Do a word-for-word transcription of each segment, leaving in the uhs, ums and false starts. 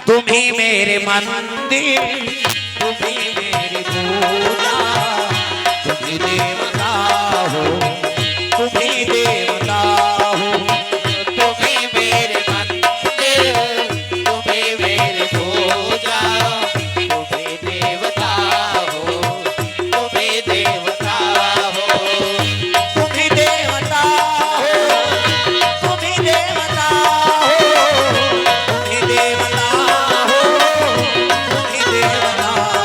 तुम ही मेरे मंदिर, तुम ही मेरी पूजा, तुम ही देवता हो, तुम ही देवता हो। तुम ही मेरे मंदिर, तुम ही मेरी पूजा, तुम ही देवता हो, तुम ही देवता हो। तुम ही देवता हो, तुम ही देवता हो, तुम ही देवता हो, तुम ही देवता हो।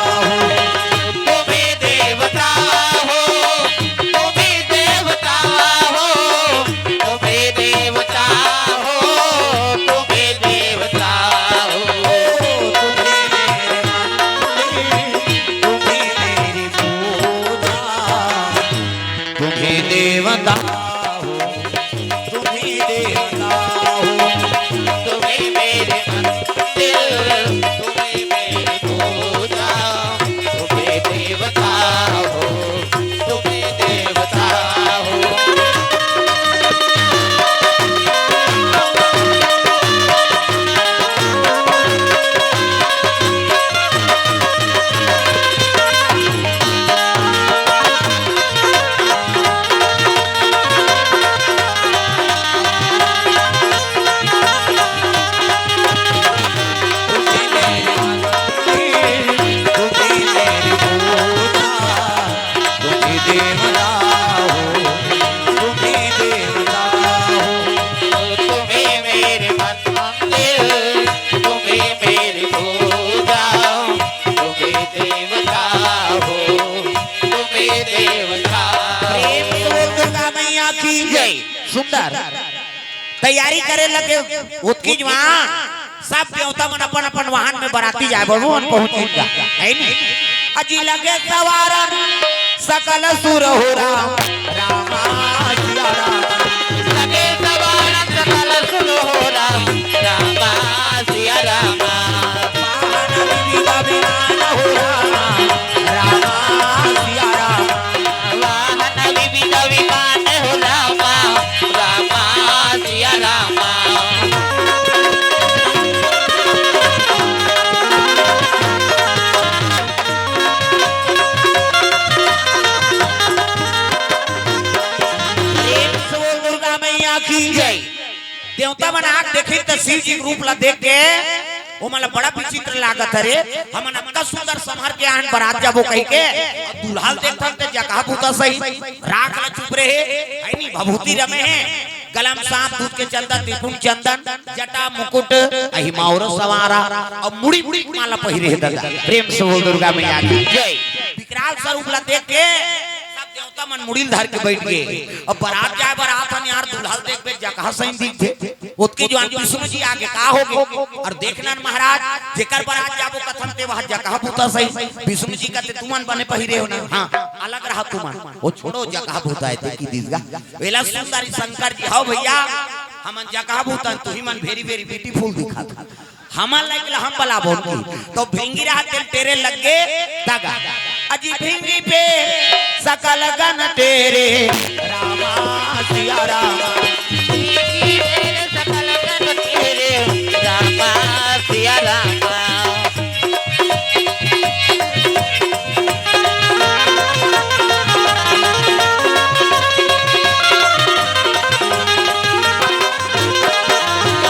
तुम ही देवता हो, तुम ही देवता हो, तुम ही देवता हो, तुम ही देवता हो। तुम ही मेरे मंदिर, तुम ही मेरी पूजा, तुम ही देवता हो, तुम ही देवता हो। तुम ही मेरे मंदिर, तुम ही मेरी पूजा, तुम ही देवता हो, तुम ही देवता हो। तुम ही देवता हो, तुम ही देवता हो। तुम ही मेरे मंदिर, तुम ही मेरी पूजा, तुम ही देवता हो, तुम ही देवता हो। प्रेम से बोल दुर्गा मैया की जय। सुंदर। तैयारी करे लगे, ओतकी जुवार सब देवता मन अपन अपन वाहन में बराती जाए बर मन पहुंचिन गा, है नी? अजी लगे सवारन सकल सुर हो राम, रामा सिया राम। लगे सवारन सकल सुर हो राम, रामा सिया रामा। वाहन विविध विमान हो राम, रामा सिया राम। वाहन विविध विमान हो रामा, रामा सिया रामा। प्रेम से बोल दुर्गा मैया की जय। देवता मन आके देखिन त शिव जी के रूप ला देख के ओमन ला बड़ा विचित्र लागत हरे। हमन अतका सुंदर संभर के आहन बरात जाबो कहि के, अउ दूल्हा ल देखथन त जकहा भूता सही, राख ला चुप रहे, है नी, भभूति रमे हे, गला म सांप, दूध के चंदन, त्रिपुंड चंदन, जटा मुकुट, अहि माउर संवारा, अउ मुड़ी, मुड़ी माला पहिरे हे ददा। प्रेम से बोल दुर्गा मैया की जय। विकराल स्वरूप ला देख के सब देवता मन मुड़ी ल धर के बइठ गे। अब बरात जाए बर आथन यार, दूल्हा ल देखबे जकहा सही दिखथे। ओतकी जुवार विष्णु जी आगे का होगे? अउ देखना न महाराज, जेकर बरात जाबो कथन ते वह जकहा भूता सही। विष्णु जी कथे तुमन बने पहिरे हो ना, हाँ, अलग रहा तुमन। ओ छोड़ो जकहा भूता हे ते कि दिस गा। वेला सुंदर शंकर जी, हव भइया, हमन जकहा भूतन, तुही मन very very beautiful दिखत। हमन लाइक ला हम बलाबोन कि। तो भिंगी रहा तेल टेरे लग गे दगा। अजी भिंगी पे सकल गन टेरे, रामा सिया रामा। भिंगी पे सकल गन टेरे, रामा सिया रामा।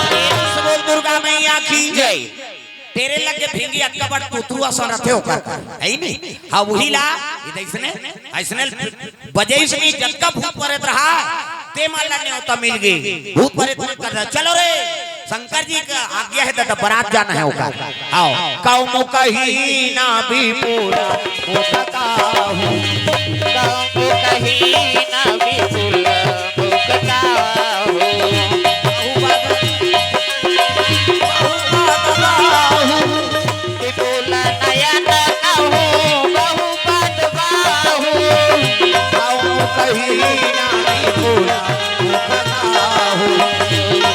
प्रेम से बोल दुर्गा मैया की जय। टेरे लग गे भिंगी अतका बड़ कुतरू असन रथे ओकर, है नी? हाँ, वही ला, ये अइसने, अइसने बजइस नी, जतका भूत परेत रहा, ते मन ला नेवता मिल गे। भूत परेत मन कर रहा, चलो रे, शंकर जी का आज्ञा हे, दादा, बरात जाना हे ओकर। आओ, कउमो कही ना विपुल मुख काहू। कउमो कही ना विपुल मुख काहू। विपुल नयन कहूँ बहु पद बाहू। कउमो कही ना विपुल मुख काहू।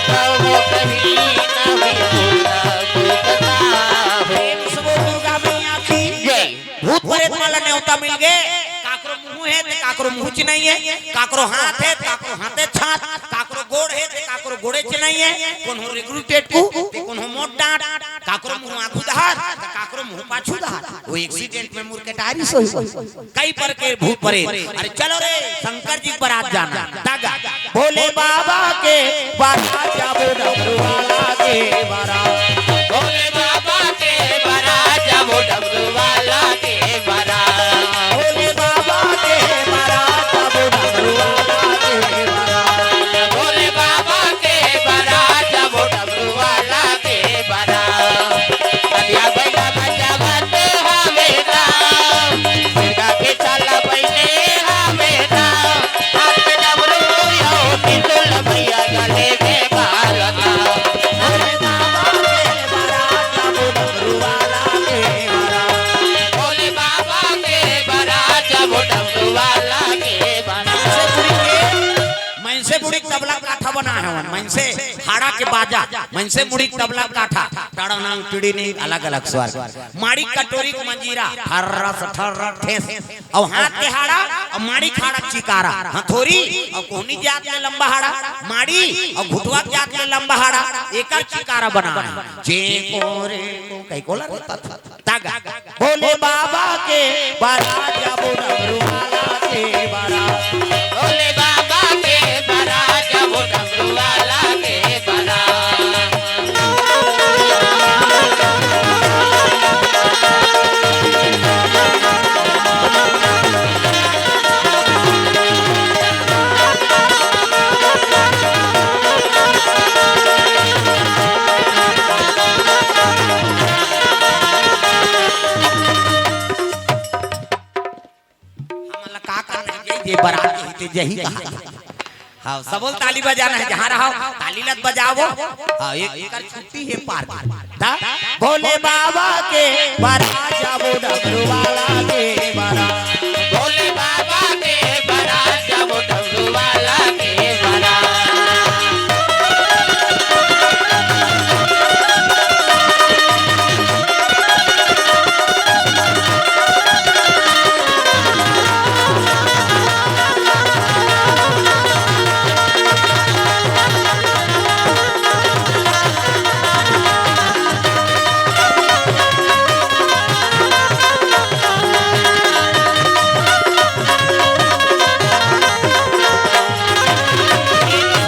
कउमो कही ना विपुल मुख काहू। प्रेम से बोल दुर्गा मैया की जय। भूत प्रेत मन ला नेवता मिल गे, काकरो मुंह हे ते काकरो मुंह चिन्हइये, काकरो हाथ हे ते काकरो हाथे छात, काकरो गोड़ हे ते काकरो गोड़ेच नइ हे, कोनो रेगुलेटेड कु, ते कोनो मोट डांट, काकरो मुंह आगू दहात, ते काकरो मुंह पाछू दहात। वो एक्सीडेंट में मुड़ के टायरी सोई। कई पर के भूत परेत। अरे चलो रे, शंकर जी के बारात जाना। दागा, भोले बाबा के बारात जाबो, डमरू वाला के बारात। भोले बाबा के बारात जाबो, डमरू वाला के बारात। भोले बाबा के बारात जाबो, डमरू वाला के बारात। भोले बाबा के बारात जाबो, डमरू वाला के बारात। नदिया बैला बजावत हवे राम, मिर्गा के चाला बइले हवे राम। हाथ में डमरू अउ त्रिशूल भैया गले में माला। अरे बाबा के बारात जाबो, डमरू वाला के बारात। भोले बाबा के बारात जाबो, डमरू वाला के बारात। मनसे बुढ़ी के, मनसे बुढ़ी के तबला काठा बनाए हवन, मनसे हाड़ा के बाजा, मनसे मुड़ी के तबला काठा, टाड़ा नांग टीड़ी नी, अलग-अलग स्वर। माड़ी कटोरी के मंजीरा, ठर्रा से ठर्रा ठेस। अउ हाथ के हाड़ा, अउ माड़ी के हाड़ा चिकारा। हथौरी, अउ कोहनी जात ले लंबा हाड़ा, माड़ी, अउ घुटवा के जात ले लंबा हाड़ा, एकर चिकारा बना। जे को रे को, कई कोला रहता था। तागा। भोले बाबा के बारात जाबो, डमरू वाला के बारात। भोले बाबा के बारात जाबो, डमरू वाला के बारात। हमन ला का करना हे, जे बारात के हिते जही कहा। हाँ, सबो ल ताली बजाना हे, जहाँ रहो, ताली लत बजावो। हाँ, एक, एकर छुट्टी हे पार्क। ता, भोले बाबा के बारात जाबो, डमरू वाला के बारात। भोले बाबा के बारात जाबो, डमरू वाला के बारात।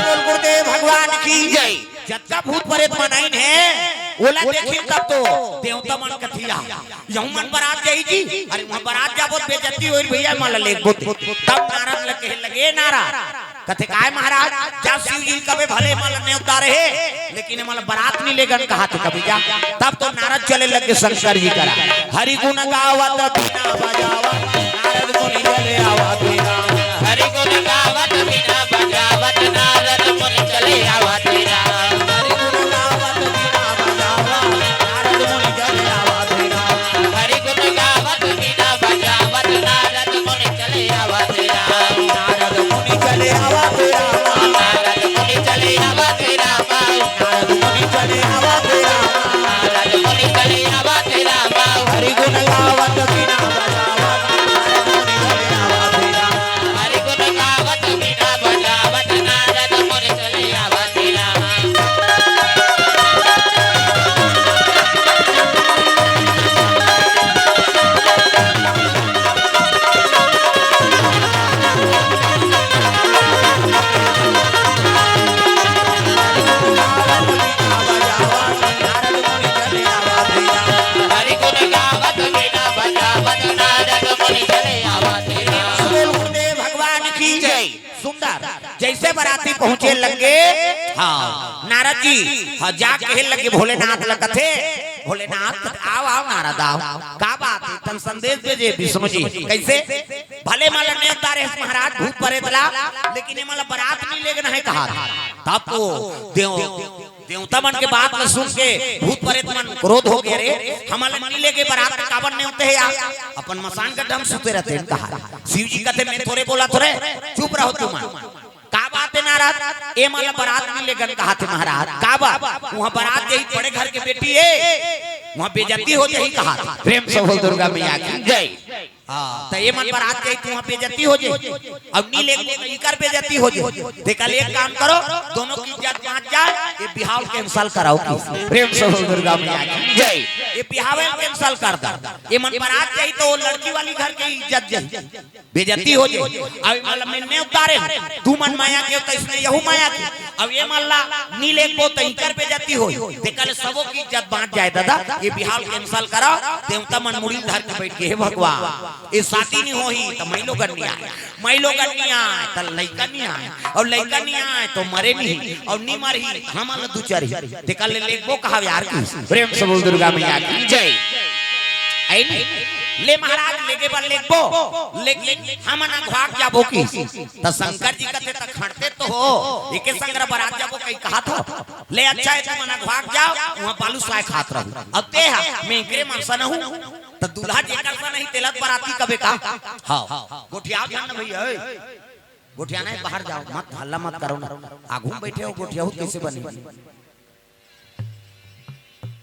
बोल गुरुदेव भगवान की जय। जतका भूत प्रेत मन आइन हे, ओला देखिन तब तो देवता मन कथिया, यहू मन बारात जाही जी। अरे, वहाँ बारात जाबो त बेइज्जती होही भैया, मन ला लेगबो ते। तब नारद ल कहे लगे, "ए नारद," कथे, "काय महाराज?" "जा शिव जी ल कबे भले मन ला नेवता रहे, लेकिन एमन ला बारात नी लेगन कहाथे कभी जा।" तब तो नारद चले लगे शंकर जी करा। हरि गुण गावत बीना बजावत नारद मुनि चले आवा तेरा। हरि गुण गावत बीना बजावत नारद मुनि चले आवा तेरा। हरि गुण गावत बीना बजावत नारद मुनि चले आवा तेरा। हरि गुण गावत बीना बजावत नारद मुनि चले आवा तेरा। नारद मुनि चले आवा तेरा। नारद मुनि चले आवा तेरा। नारद मुनि चले आवा तेरा। नारद मुनि चले आवा तेरा। हरि गुण गावत बीना बजावत नारद मुनि चले आवा तेरा। हरि गुण गावत बीना बजावत नारद मुनि चले आवा तेरा। हरि गुण गावत बीना बजावत नारद मुनि चले आवा तेरा। बोल गुरुदेव भगवान की जय। सुंदर। जैसे बराती पहुंचे लगे, हाँ, नारद जी, हाँ, जा कहे लगे भोलेनाथ ल कथे, "भोलेनाथ, आव, आव नारद, आव। का बात हे? तन संदेश भेजे विष्णु जी।" कैसे? "भले एमन ला नेवता रहेस महाराज भूत प्रेत ला, लेकिन एमन ला बारात नी लेगना हे कहा।" तब तो देव, देवता मन के बात ल सुन के भूत प्रेत मन क्रोध हो गे, "रे, हमन ला नी लेगे बारात, काबर नेवते हे यार? अपन मसान गड्ढा म सुते रहते," कहा। शिव जी कथे, "मैं थोरे बोलत हों रे, चुप रहो तुमन।" "का बात हे नारद? एमन ला बारात नी लेगन कहाथे महाराज। का बात?" "वहाँ बारात जाही, बड़े घर के बेटी हे, वहाँ बेइज्जती हो जाही कहाथे।" प्रेम से बोल दुर्गा मैया की जय। हाँ, त ये मन बरात जाही त उहाँ बेइज्जती हो जाही, अउ नी लेगबो त इकर बेइज्जती हो जाही। तेकर ले एक काम करो, दोनों के इज्जत बाँच जाय, ये बिहाव cancel कराओ कि। प्रेम से बोल दुर्गा मैया की जय। ये बिहाव cancel कर दा। ये मन बरात जाही त वो लड़की वाली घर के इज्जत जाही, बेइज्जती हो जाही। अउ ये मन ला मैं नी उतारे, तू मन माया के, त इसने यहू माया के। अउ ये मन ला नी लेगबो त इकर बेइज्जती होही। तेकर ले सबो के इज्जत बाँच जाय दादा, ये बिहाव cancel कराओ। देवता मन मुड़ी धर के बइठ गे, हे भगवान, ये शादी नी होही त माईलोगन नी आय, माईलोगन नी आय त लइका नी आय, अउ लइका नी आय त मरे नी, अउ नी मरही त हमन ला दुचरही। तेकर ले लेगबो कहाव यार कि। प्रेम से बोल दुर्गा मैया की जय। अइ नी? ले महाराज, लेगे बर लेगबो, लेकिन हमन अघवाक जाबो कि। त शंकर जी कथे, त खंड़ते तो हो, एके संग बरात जाबो कहि कहाथव। ले अच्छा हे, तुमन अघवाक जाव, उहाँ बालूसाय खात रहू। अब तेहा, मैं एकरे मन सन हूँ, त दूल्हा जेकर सन नहीं, तेला बराती कबे का। हाँ, गोठियाव झन न भइया, ओए। गोठियाना हे, बाहर जाव, मत हल्ला मत करव ना। आघू म बइठे हो, गोठियाहू त कइसे बनही?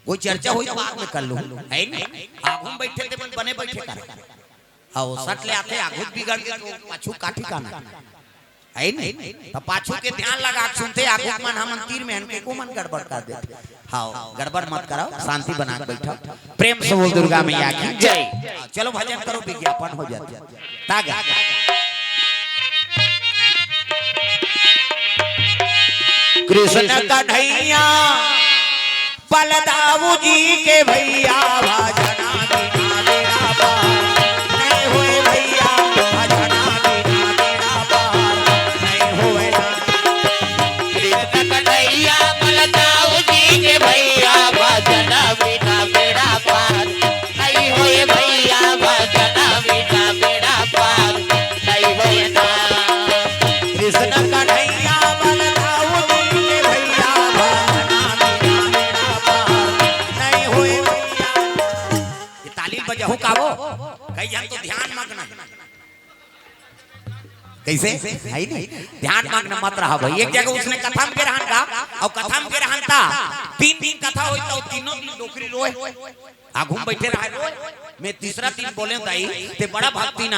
कोई चर्चा होही त बाद में कर लूँ, हे नी? आघू म बइठे ते मन बने बइठे कर। हाँ, सट ले आथे, आघू बिगड़ गे त पाछू का ठिकाना, हे नी? त पाछू के ध्यान लगा के सुनथे, आघू के मन हमन तीर में हन के को मन गड़बड़ कर देथे। हाँ, गड़बड़ मत कराव, शांति बना के बइठव। प्रेम से बोल दुर्गा मैया की जय। हाँ, चलो भजन करो, विज्ञापन हो जाथे। तागा। कृष्ण कन्हैया बलदाऊ जी के भैया, भजना बिना बेड़ा पार नहीं होय भैया, भजना बिना बेड़ा पार नहीं होय ना। कृष्ण कन्हैया बलदाऊ जी के भैया, भजना बिना बेड़ा पार नहीं होय भैया, भजना बिना बेड़ा पार नहीं होय ना। कृष्ण कन्हैया बलदाऊ जी के भैया, भजना बिना बेड़ा पार नहीं होय भैया। ये ताली बजाहू का वो? कई झन तो ध्यान मग्न हे। कइसे? हे नी? ध्यान मग्न मत रहा भाई। एक जगह उसने कथा म गे रहन का, अउ कथा म गे रहन त तीन दिन कथा होय त तीनों दिन डोकरी रोय। आघू म बइठे रहय रोय। मैं तीसरा दिन बोलेंव, दाई, ते बड़ा भक्तिन,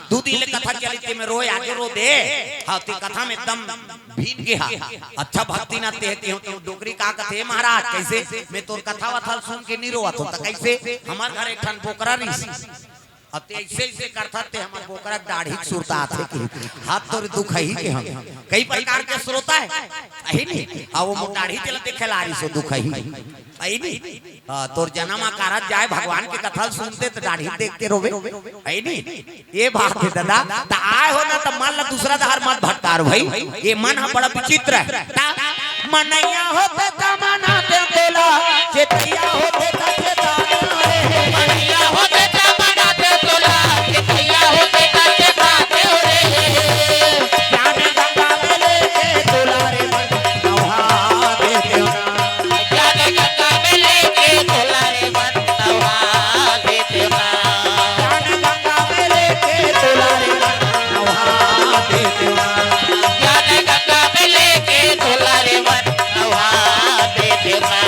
दू दिन ले कथा चलिस ते में रोय, आगे रो दे। हाँ, ते कथा म एकदम भीन गे हा। अच्छा भक्तिन ते हे, केहेंव त डोकरी का कथे, महाराज, कइसे? मैं तोर कथा वथा ल सुन के नी रोवत हंव, त कइसे? हमर घर एक ठन बोकरा रिहिस। अब ते अइसे अइसे करथस ते हमर बोकरा के दाढ़ी के सुरता आथे कि हाथ तोर दुखही के हम। कई प्रकार के श्रोता हे, हे नी? हाँ, वो मोर दाढ़ी तेला देखे ला रिहिस, दुखही, हे नी? हाँ, तोर जनम अकारथ जाय, भगवान के कथा ल सुनते त दाढ़ी देख के रोबे, हे नी? ये बात हे दादा, त आय हो ना त मन ला दूसरा डहर मत भटकार भाई, ये मन ह बड़ा विचित्र हे। त मनइया होते त मनाते तोला, चेतइया होते त चेताते रे। मनइया होते त मनाते तोला, चेतइया होते त चेताते रे। ज्ञान गंगा में लेके तोला रे मन नहा देते ना। ज्ञान गंगा में लेके तोला रे मन नहा देते ना। ज्ञान गंगा में लेके तोला रे मन नहा देते ना। ज्ञान गंगा में लेके तोला रे मन नहा देते ना।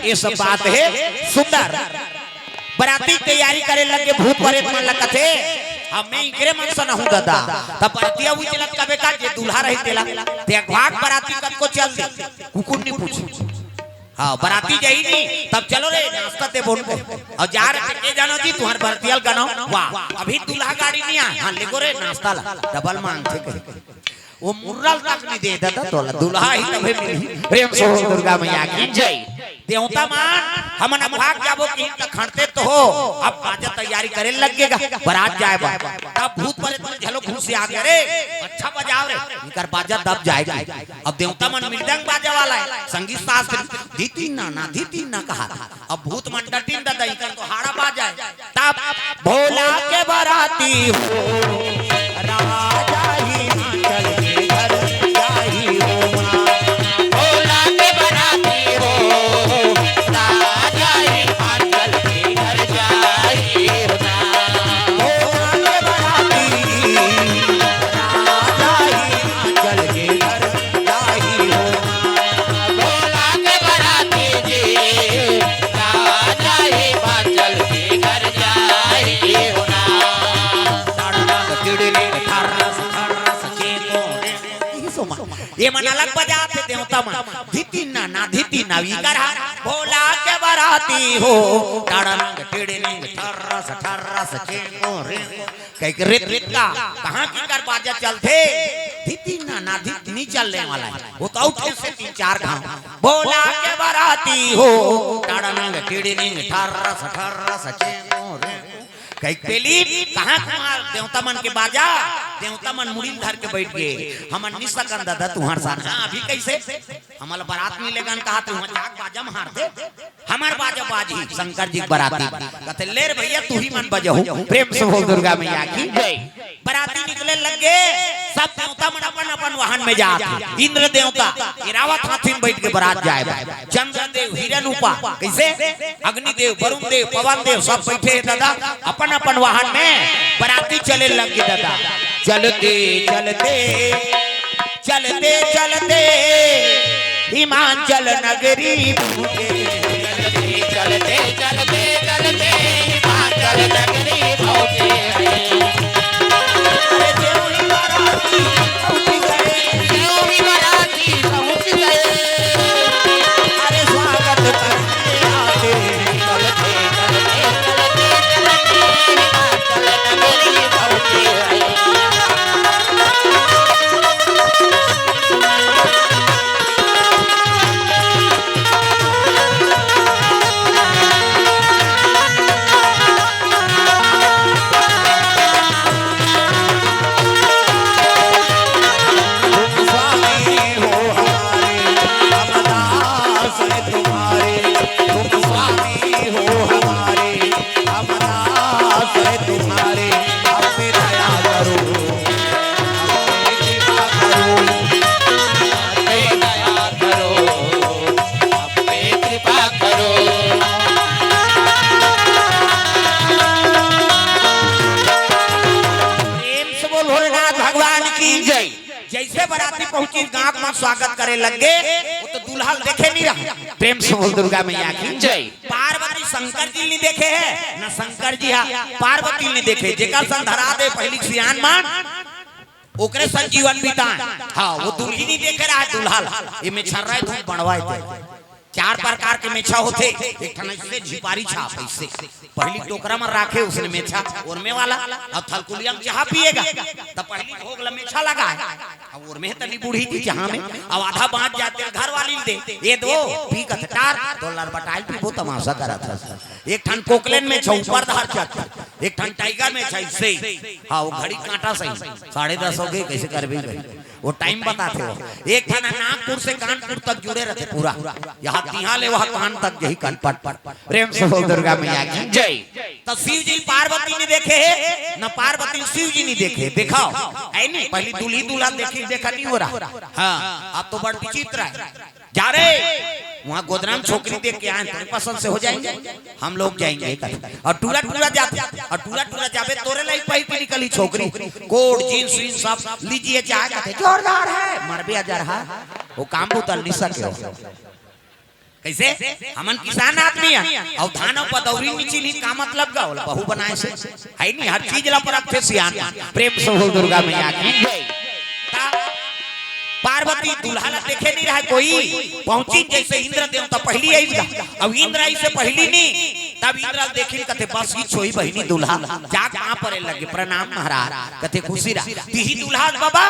ये सब बात हे सुंदर। बराती तैयारी करे लगे, भूत प्रेत मन ल कथे, "अब मैं इकरे मन सन हूँ ददा।" तब बरतिया उही चलत कबे का, जे दूल्हा रही तेला, ते अगवाक बराती कतको चल दे, कुकुर नहीं पूछ। हाँ, बराती जाही नहीं, तब चलो रे, नाश्ता ते बोल के। अउ जा रे, के जानो जी, तुम्हार बरतिया ल गनो, वाह, अभी दूल्हा गाड़ी नहीं आए, हाँ, लेगो रे, नाश्ता ला, डबल मांगथे कहीं। वो मुर्रा ल तक नहीं दे ददा तोला, दूल्हा ही तभे मिलही। प्रेम से बोल दुर्गा मैया की जय। देवता मन, हमन अगवाक जाबो कि त खड़ते तो हो, अब बाजा तैयारी करे लग गेगा, बरात जाए बर। तब भूत प्रेत मन घलो घुसिया गे, "अरे, अच्छा बजाव रे, इकर बाजा दब जाएगी।" अब देवता मन मृदंग बाजा वाला हे, संगीत शास्त्री, "धितिन ना, ना, धितिन ना" कहा। अब भूत मन डटिन ददा, इकर तो हाड़ा बाजा हे। तब भोला के बराती हो, राजा हिमाचल के घर जाही हो ना। भोला के बराती हो, राजा हिमाचल के घर जाही हो ना। भोला के बराती, राजा हिमाचल के घर जाही हो ना। भोला के बराती जी, राजा हिमाचल के घर जाही हो ना। यही सो मा-, ये मन अलग बजात हे देवता मन। धितिन ना, ना धितिन ना, इकर हा भोला के बराती हो। टाड़ानंग, टिड़िनिंग, ठर्रस, ठर्रस, चेंगो, रेंगो। कहिके रित रित का, कहाँ की कर बाजा चलथे? धितिन ना, ना धित नहीं चलने वाला हे। वो तो उठे से तीन चार घाव। भोला के बराती हो, टाड़ानंग, टिड़िनिंग, ठर्रस, ठर्रस, चेंगो, रेंगो। कहिके पेली, कहाँ तुम्हार देवता मन के बाजा? देवता मन मुड़ी ल धर के बैठ गे। हमन नि सकन ददा तुम्हार साथ। हाँ, अभी कैसे? हमला बरात मिलेगा न कहा, तुम जाग बाजा मार दे। हमर बाजा बाजही शंकर जी के बराती। कथे, "ले रे भैया, तू ही मन बजहू।" प्रेम से बोल दुर्गा मैया की जय। बराती निकले लग गे, सब देवता मन अपन अपन वाहन में जात हे। इंद्र देवता ऐरावत हाथी में बैठ के बरात जाए बा। चंद्र देव, हिरण उपा, कैसे? अग्नि देव, वरुण देव, पवन देव, सब बैठे हे ददा अपन अपन वाहन में। बराती चले लग गे ददा। चलते चलते चलते चलते हिमाचल नगरी पहुँचे। चलते चलते चलते हिमाचल नगरी पहुँचे। अरे देव ही बाराती पहुँच गए। देव ही बाराती पहुँच गए। अरे स्वागत करने आते। चलते चलते चलते चलते हिमाचल नगरी पहुँचे। तुम स्वामी हो हमारे, हम दास हैं तुम्हारे। तुम स्वामी हो हमारे, हम दास हैं तुम्हारे। हम पे दया करो, हम पे कृपा करो, हम पे दया करो, हम पे कृपा करो। प्रेम से बोल भोलेनाथ भगवान की जय। जैसे बराती पहुंची, गांव में स्वागत करे लग गे, वो तो दूल्हा ल देखे नहीं रहा। प्रेम से बोल दुर्गा मैया की जय। पार्वती शंकर जी नहीं देखे हे, ना शंकर जी हा पार्वती नहीं देखे। जेकर संग धरा दे पहली सियान मन, ओकरे संग जीवन बिताए। हाँ, वो दुल्ही नहीं देखे रहा है, दूल्हा ल। ये में छर्रा है, धूप बढ़वाए थे। चार प्रकार के मेछा होथे, एक ठन ऐसे झिपारी छाप ऐसे। पहली टोकरा में राखे उसने मेछा, ओरमे वाला, अब थलकुलिया में चाह पिएगा, तब पहली भोग ला मेछा लगाए। अब ओरमे तनी बूढ़ी थी चाह में, अब आधा बांच जाथे घर वाली ल दे, ये दो, पी कथटार, तो लरबटाइल पीबो तमाशा करत हस। एक ठन कोकलेन मेछा ऊपर धार जाथे, एक ठन टाइगर मेछा ऐसे। हाँ, वो घड़ी कांटा सही, साढ़े दस हो गे, कैसे करबे भाई? वो टाइम बताथे वो। एक ठन नागपुर से कानपुर तक जुड़े रहिथे पूरा। यहाँ तिहाँ ले वहाँ कान तक यही कान पट पट। प्रेम से बोल दुर्गा मैया की जय। तो शिव जी पार्वती नहीं देखे हे, न पार्वती शिव जी नहीं देखे। देखाव, ऐ नहीं, पहली दूल्ही दूल्हा देखी, देखा नहीं हो रहा। हाँ, अब तो बड़ विचित्र है। जा रे, वहाँ गोदना में छोकरी देख के आए, तेरे पसंद से हो जाएंगे, हम लोग जाएंगे, कहते। और टूरा टूरा जाते, और टूरा टूरा जाबे, तोरे लाई पहिर के निकली छोकरी, कोट, जींस, वींस सब लीजिए, चाहे कहते, जोरदार है, मरबे अजर है, वो काम बुतल नहीं सके हो। कइसे? हमन किसान आदमी हन, अउ धान अउ पदौरी नइ चिन्ही का मतलब गा? ओला बहू बनाय से, हइ नी? हर चीज ला परखथे सियान। प्रेम से बोल दुर्गा मैया की जय। त पार्वती दूल्हा ला देखे नइ रहय कोई, पहुंचिन जइसे इंद्र देवता पहिली आइस गा। अउ इंद्र आइस पहिली नी, तब इंद्र ल देखिन कथे, "बस इही होही बहिनी दूल्हा।" जाके पांव परे लगे, "प्रणाम महाराज।" कथे, "खुशी रह।" "तिही दूल्हा हस बबा?"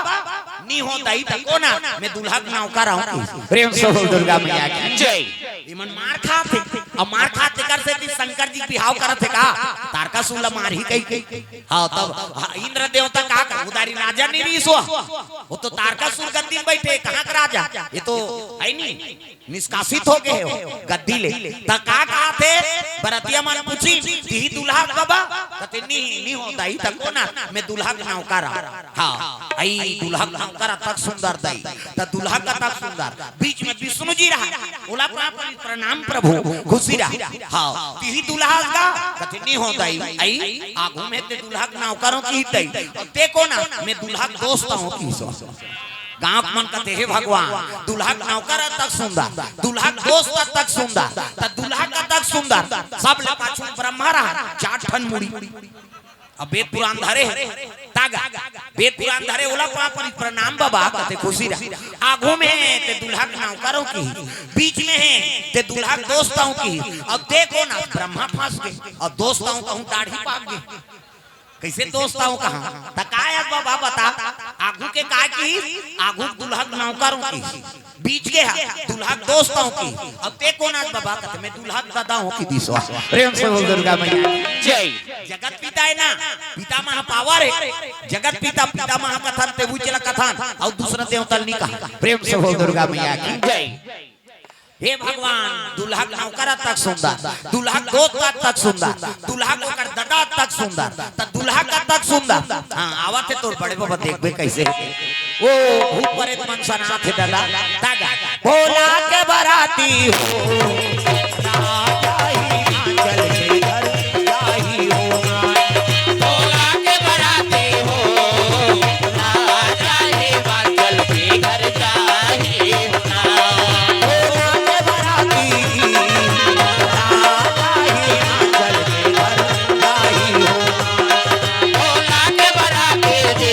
"नइ हो दाई, त कोन आस?" "मैं दूल्हा के नौकर आंव।" प्रेम से बोल दुर्गा मैया की जय। एमन मार खात हे, अउ मार खात हे तेकर सेती शंकर जी बिहाव करत हे का? तारकासुर ला मारही कहिके। हाँ, तब, हाँ, इंद्र देवता का कर, उधारी राजा नइ रिहिस ओ। ओ तो तारकासुर गद्दी म बइठे, कहाँ के राजा? ए तो हइ नी, निष्कासित हो गे हे ओ गद्दी ले। त का कहत हे? बरतिया मन पूछिन, "तिही दूल्हा हस बबा?" कथे, "नइ, नइ हो दाई, त कोन आस?" "मैं दूल्हा के नौकर आंव।" हाँ, अई दूल्हा के नौकर अतक सुंदर दाई, त दूल्हा कतक सुंदर। बीच में विष्णु जी रहय, ओला प्रणाम, प्रणाम प्रभु, खुशी रह। हाँ, तिही दूल्हा हस गा? कथे, "नइ हो दाई, अई आगू में ते दूल्हा के नौकर आंव किहिस दाई, अउ ते कोन आस?" "मैं दूल्हा के दोस्त आंव किहिस ओ।" गांव के मन कथे, "हे भगवान, दूल्हा के नौकर अतक सुंदर, दूल्हा के दोस्त अतक सुंदर, त दूल्हा कतक सुंदर।" सब ले पाछू ब्रह्मा रहय, चार ठन मुड़ी। अब वेद पुराण धरे हे, त गा, वेद पुराण धरे, ओला पांव परी, "प्रणाम बबा।" कथे, "खुशी रह।" आगू में हे ते दूल्हा के नौकर आंव किहिस, बीच में हे ते दूल्हा के दोस्त आंव किहिस, अउ ते कोन आस? ब्रह्मा फंस गे, अउ दोस्त आंव कहूं दाढ़ी पाक गे। कइसे दोस्त आंव कहंव? त का हे बबा बता, आगू के का किहिस? आगू के दूल्हा के नौकर आंव किहिस। बीच के हा, दूल्हा के दोस्त आंव किहिस। अउ ते कोन आस बबा? कथे, "मैं दूल्हा के ददा आंव किहिस ओ।" प्रेम से बोल दुर्गा मैया जय। जगत पिता हे ना, पितामह पावर हे। जगत पिता, पितामह कथन, ते उही ला कथन, अउ दूसरा देवता ल नइ कहन। प्रेम से बोल दुर्गा मैया की जय। हे भगवान, दूल्हा के नौकर अतक सुंदर, दूल्हा के दोस्त अतक सुंदर, दूल्हा के ओकर ददा अतक सुंदर, त दूल्हा कतक सुंदर। हाँ, आवत हे तोर बड़े बबा, देखबे कइसे। ओ भूत प्रेत मन सनात हे ददा, त गा। भोला के बराती हो, राजा हिमाचल के घर जाही हो। भोला के बराती हो, राजा हिमाचल के घर जाही हो ना। भोला के बराती, राजा हिमाचल के घर जाही हो ना। भोला के बराती जी,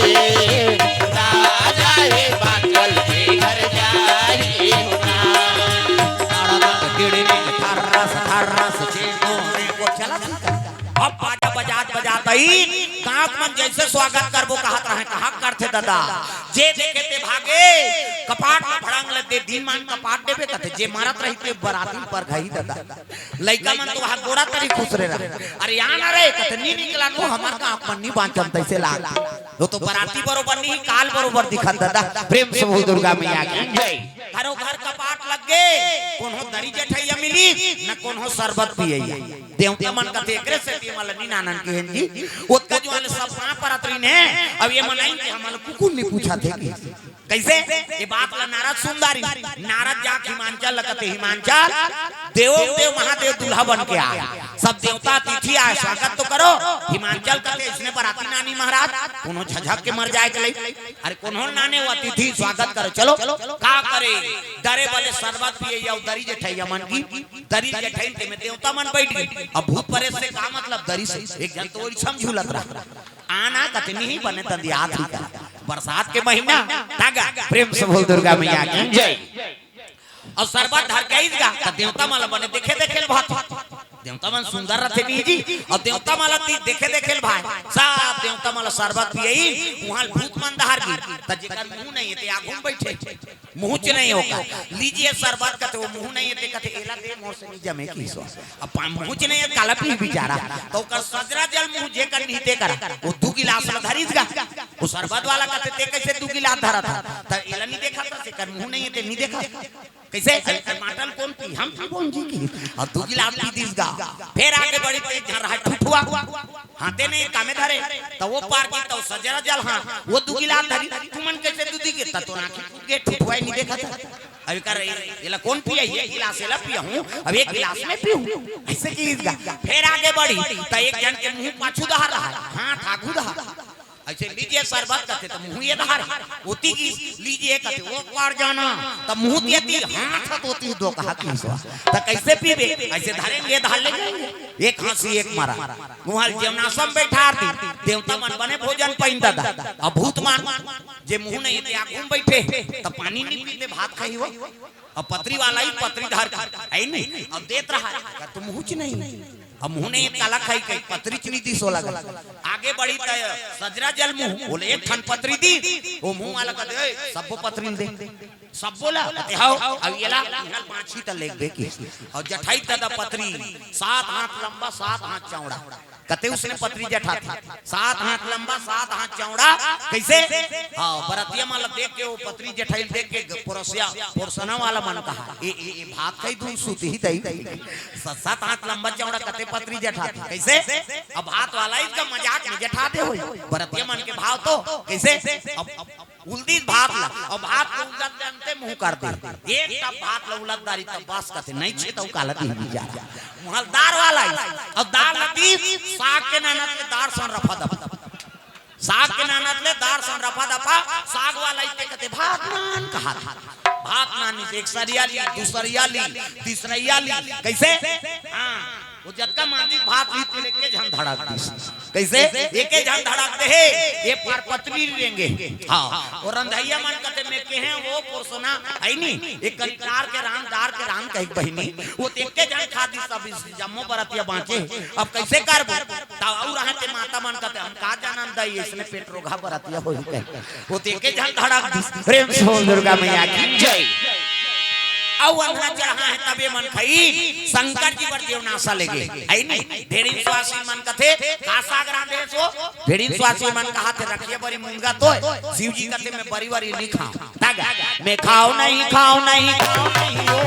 राजा हिमाचल के घर जाही हो ना। टिड़िड़िंग ठर्रस ठर्रस चेंगो रेंगो चलत हे। अब बाजा बजात बजात अइन, गांव के मन जइसे स्वागत करबो कहत रहय, कहाँ करथे ददा? जे देखे ते भागे, कपाट म भड़ंग लग दे, दिन मान कपाट देबे कथे, जे मरत रही ते बराती पर घई ददा। लइका मन तो वहाँ गोड़ा तरी खुसरे रहय। "अरे आ ना रे," कथे, "नइ निकलन ओ, हमर गांव के मन नइ बांचन तइसे लाग।" ओ तो बराती बरोबर नइ, काल बरोबर दिखत ददा। प्रेम से बोल दुर्गा मैया की जय। घरो घर कपाट लग गे, कोनो दरी जठइया मिलिस, न कोनो सरबत पियइया। देवता मन कथे, "एकरे सेती एमन ल नइ नानन किहेन जी।" ओतका जुवार ले सब पांव परत रहिन हे, अब एमन आइन के हमन ल कुकुर नइ पूछत हे कि। कइसे? ए बात ल नारद सुनदारिन। नारद जाके हिमांचल ल कथे, "हिमांचल, देवो के देव महादेव दूल्हा बन के आय। सब देवता अतिथि आय, स्वागत तो करो।" हिमांचल कथे, "अइसने बराती नानी महाराज, कोनो झझक के मर जाय के लइक।" अरे कोनो ल नाने ओ अतिथि, स्वागत करो। चलो, का करे? डरे बले सरबत पियइया अउ दरी जठइया मन गिन, दरी जठइन तेमे देवता मन बइठ गे। अब भूत प्रेत से का मतलब दरी से? एक झन तो ओइसम झूलत रहा। आना कतनी ही बने तंदियात ही का। बरसात के महीना, त गा, प्रेम से बोल दुर्गा मैया की जय। अउ सरबत धर के आइस गा, त देवता मन ल बने देखे देखे ल भात। देवता मन सुंदर रथे नी जी, अउ देवता मन ल ती देखे देखे ल भाय। सब देवता मन ल सरबत पियइन, उहाँ ल भूत मन डहर गिन, त जेकर मुंह नइ हे ते आगू म बइठे, मुंहच नइ हे ओकर, "लीजिए सरबत," कथे, ओ मुंह नइ हे ते कथे, "एला दे, मोर से नइ जमे किहिस ओ।" अब पा-, मुंहच नइ हे, काला पीही बिचारा, त ओकर सजरा जल मुंह जेकर नइ हे तेकर, ओ दू गिलास ल धरिस गा, ओ सरबत वाला कथे, "ते कइसे दू गिलास धरत हस? त एला नइ देखत हस, एकर मुंह नइ हे ते नइ देखत हस।" कइसे? अरे, टमाटर ल कोन पी? हम पीबोन जी किहिस। अउ दू गिलास पी दिस गा। फेर आगे बढ़िस त एक झन रहय ठुठुआ। हाथे नइ कामे धरे। त ओ पार गे त ओ सजरा जल हाथ। ओ दू गिलास धरिस। तुमन कइसे दू दी गे? त तोर आँखी फूट गे, ठुठुआ नइ देखत हस। अब एकर, एला कोन पियाही? एक गिलास एला पियाहूँ, अब एक गिलास मैं पीहूँ। अइसे किहिस गा। फेर आगे बढ़िस त एक झन के मुंह पाछू डहर रहय, हाथ आगू डहर। अइसे लीजिए शरबत कथे त मुँह ये धार, ओती की लीजिए कथे ओ पार जाना, त मुँह ते ती हाथ ह ओती दो कहा की सो। त कइसे पीबे? अइसे धरेंगे, धार ले जाएंगे। एक हाँसी एक मरा। मुँह ल जेवनासम बइठार दी, देवता मन बने भोजन पाइन दादा। अब भूत मन जे मुँह नहीं ते आगू म बइठे, त पानी नहीं पीते, भात खाही हो। अब पतरी वाला ही पतरी धर के, है नहीं? अब देत रहा, का तुम हुच नहीं? अब मुँह नहीं काला खाई कही, पतरी चीनी दी सोला गल। आगे बढ़ी त सजरा जल मुँह, बोले एक ठन पतरी दी, वो मुँह वाला कहते, "ए, सब्बो पतरी दे।" सब बोला, कहते, "हाओ।" अब येला, इहल पाँच ही त लेख दे की। और जठाई दादा पतरी, सात हाथ लंबा, सात हाथ चौड़ा। कते उसने पतरी जठा थी, सात हाथ लंबा, सात हाथ चौड़ा। कइसे? हाँ, बरतिया मन ल देख के, वो पतरी जठाई ल देख के ग-, परोसिया, परोसना वाला मन कहा, "ए, ए, ए, भात खाई दूँ, सूती ही दई।" स-, सात हाथ लंबा चौड़ा कते पतरी जठा थी। कइसे? अब भात वाला इसका मजाक में जठा दे होई। बरतिया मन के भाव तो कइसे? अब, अब उल्दी भात ला, अउ भात के उल्दत जानते मुँह कर दे। एक टप भात ला उल्दत दारी तब बस कथे, नहीं छे तउ काला दिन जा। मुहल दार वाला ही, अउ दार ला दी, साग के नानत ले दार सन रफा दफा। साग के नानत ले दार सन रफा दफा, साग वाला ही ते कथे, "भात नान," कहा था। भात नान, एक सरिया ली, दूसरिया ली, तीसरिया ली। कइसे? हाँ। वो जतका मांदिक भात ली, तेन एके झन धड़क दिस। कइसे? एके झन धड़क दे हे, ये पार पतली रेंगे। हाँ, वो रंधइया मन कथे में के हैं, वो पुरसना, है नी? एक करी दार के रान, दार के रान कही बहिनी, वो तो एके झन खा दिस, सब इस जम्मो बरतिया बाँचे। अब कइसे करबो? तब अउ रहते माता मन कथे, "हम का जानन दई, इसने पेट रोगा बरतिया होई कहे।" वो तो एके झन धड़क दिस। प्रेम से बोल दुर्गा मैया की जय। अउ अंधना चढ़ा है तबे मन खई, शंकर जी बर जेवनासा लेगे, है नी? भेड़िन स्वासी मन कथे, का साग रांधे सो? भेड़िन स्वासी मन कहा थे, "रखिए बरी मुनगा तोय।" शिव जी कथे, "मैं बरी वरी नहीं खाऊं।" तागा, "मैं खाओ नहीं, खाओ नहीं, खाओ नहीं हो,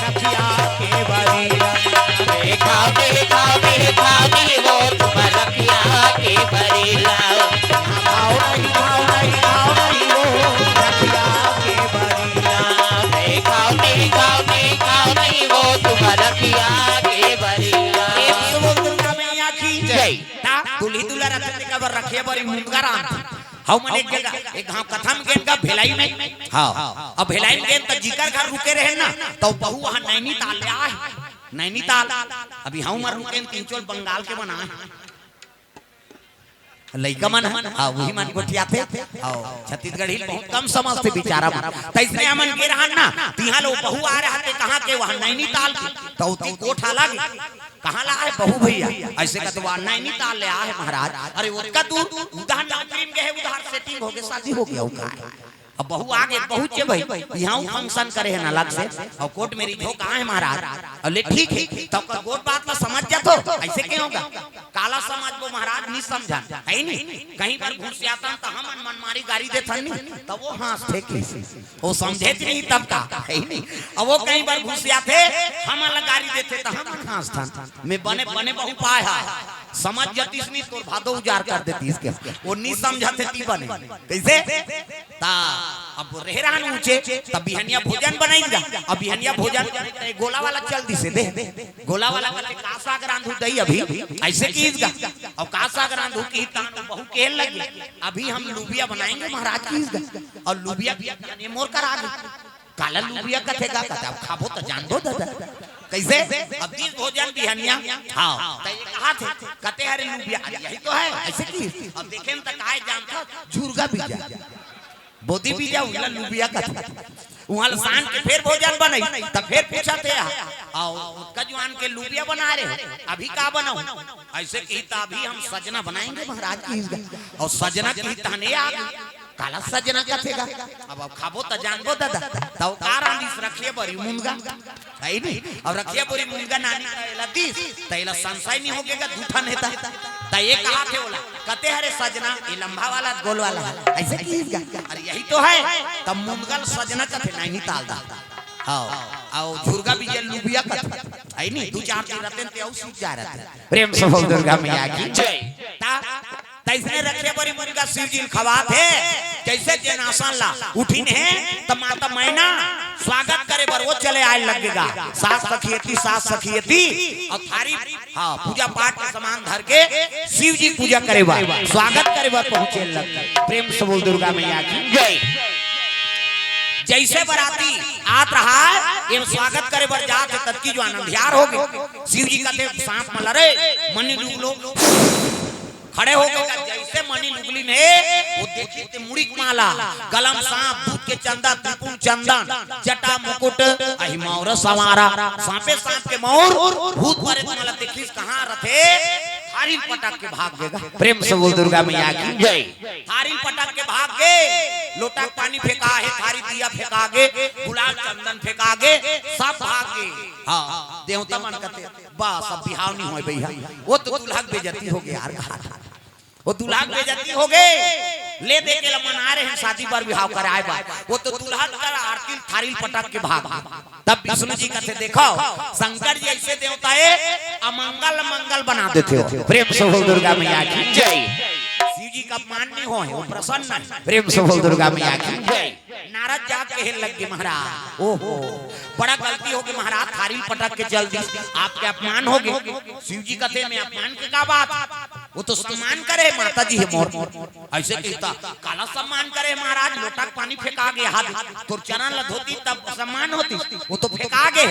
रखिया के बरी।" मैं खाओ नहीं, खाओ नहीं, खाओ नहीं हो, तुम रखिया के बरी लाओ। खाओ नहीं, खाओ नहीं, खाओ नहीं हो, रखिया के बरी लाओ। मैं खाओ नहीं, खाओ नहीं, खाओ नहीं हो, तुम रखिया के बरी लाओ। प्रेम से बोल दुर्गा मैया की जय। ता दुल्ही दुल्हा रथे तेकर बर रखे बरी मुनगा रांध। हव मन एक जगह, एक घांव कथा में गेन का भिलाई में। हाँ। अब भिलाई में गेन त जिकर घर रुके रहे ना, त बहू वहाँ नैनीताल ले आए। नैनीताल। अभी हव मन रुके तीन चोल बंगाल के मन आए। लइका मन ह, हाँ, वही मन गोठियाथे। हाँ, छत्तीसगढ़ी बहुत कम समझथे बिचारा मन। त अइसने हमन गे रहन ना, तिहाँ ले वो बहू आ रहा थे, कहाँ के, वहाँ नैनीताल के। त ओती गोठ अलग। कहाँ ला आए बहू भैया? अइसे कथे, "वाह, नैनीताल ले आए महाराज।" अरे, ओतका दूर, उधार नौकरी में गए, उधार setting हो गए, शादी हो गया, उधार। अब बहू आ गए, बहू चे भाई, यहाँ function करे हैं ना अलग से, अउ court marriage हो, कहाँ है महाराज? अउ ले, ठीक है, तब का गोठ बात ला समझ जाथो, अइसे के होगा? काला समझबो महाराज, नहीं समझन, है नहीं? कहीं पर घुसियाथन त हमन मन मारी गारी देथन नहीं, त वो हाँसथे कइसे? वो समझे च नहीं तब का, है नहीं? अब वो कहीं पर घुसियाथे, हमन ला गारी देथे त हमन हाँसथन। मैं बने, बने बहू पाए हा। समझ जतिस नहीं, तोर भादो उजार कर देतिस के। वो नहीं समझथे ती बने। कइसे? ता अब रहे रहन ऊँचे, तब बिहनिया भोजन बनाई गा। अब बिहनिया भोजन बनाई, त गोला वाला चल दिसे दे। गोला वाला कथे, "का साग रांधू दई अभी?" अइसे किहिस गा। अउ "का साग रांधू?" किहिस त बहू कहे लगे, "अभी हम लुबिया बनाएंगे महाराज," किहिस गा। अउ लुबिया, बिहनिया मोर करा गे। काला लुबिया कथे गा, कथे, "अब खाबो त जानबो दादा।" कइसे? अब दिस भोजन बिहनिया। हाँ। त ये कहा थे, कथे, "अरे लुबिया, अरे यही तो है।" अइसे किहिस। अब देखेन त काय जानत, झुरगा बीजा। बोदी बीजा, उला लुबिया कथे। उहाँ ल सान के फेर भोजन बनई, त फेर पूछथे, "आओ, ओतका जुवान के लुबिया बना रहे हो, अभी का बनाऊं?" अइसे किहिस त, "अभी हम सजना बनाएंगे महाराज," किहिस गा। अउ सजना किहिस तहने आ गे। काला सजना कथे गा? अब, अब खाबो त जानबो दादा। त वो का रांधिस, रखिए बरी मुनगा। है नहीं? अब रखिया बोरी मुनगा नानी का एला दिस, त एला संशय नहीं होगे गा, दू ठन हे त। त ये कहा थे ओला, कथे, "अरे सजना, ये लंबा वाला, गोल वाला है।" अइसे किहिस गा, "अरे यही तो है।" तब मुनगा ल सजना कथे, नैनीताल दा। हाँ, अउ झुरगा बीजा ल लुबिया कथे। है नहीं? दू चार दिन रहितेन ते अउ सीख जाय रहितेन। प्रेम से बोल दुर्गा मैया की जय। ता त अइसने रखे बरी मुनगा शिव जी ल खवाथे, जइसे जेन आसन ला उठिन हे, त माता मैना स्वागत करे बर वो चले आए लग गे गा। सास सखियती, सास सखियती, अउ थारी, हाँ, पूजा पाठ के सामान धर के शिव जी पूजा करे बर, स्वागत करे बर पहुंचे लग गे। प्रेम से बोल दुर्गा मैया की जय। जइसे बराती आत रहा हे, एम स्वागत करे बर जात हे, ततकी जो अंधियार हो गे। शिव जी कथे सांप मन ल रे, मनी लुगलो। खड़े हो गे गा, जइसे मनी लुगलिन हे, वो देखिस ते मुड़ी के माला, गला म सांप, दूध के चंदा, त्रिपुंड चंदन, जटा मुकुट, अहि मौर संवारा, सांपे सांप के मौर, भूत प्रेत मन ल देखिस कहाँ रथे, थारी ल पटक के भाग गे गा। प्रेम से बोल दुर्गा मैया की जय। थारी ल पटक के भाग गे, लोटा के पानी फेंका हे, थारी दिया फेंका गे, गुलाल चंदन फेंका गे, सब भाग गे। हाँ, देवता मन कथे, बस अब बिहाव नइ होय भैया, वो तो दूल्हा के बेइज्जती हो गे यार, कहा था। वो दूल्हा के बेइज्जती हो गे, ले दे के ल मना रहे हैं शादी बर बिहाव कराए बर, वो तो दूल्हा कर आरती ल थारी ल पटक के भाग गे। तब विष्णु जी कथे, देखो, शंकर जी अइसे देवता हे, अमंगल मंगल बना देथे हो। प्रेम से बोल दुर्गा मैया की जय। शिव जी के अपमान नइ होय, वो प्रसन्न हे। प्रेम से बोल दुर्गा मैया की जय। नारद जाके कहे लग गे, महाराज, ओहो, बड़ा गलती हो गे महाराज, थारी ल पटक के चल दिस, आपके अपमान हो गे। शिव जी कथे, में अपमान के का बात, वो तो सम्मान करे, माता जी हे मोर। अइसे कहिस त, काला सम्मान करे महाराज, लोटा के पानी फेंका गे, हाथ तोर चरण ल धोतिस तब सम्मान होतिस, वो तो फेंका गे।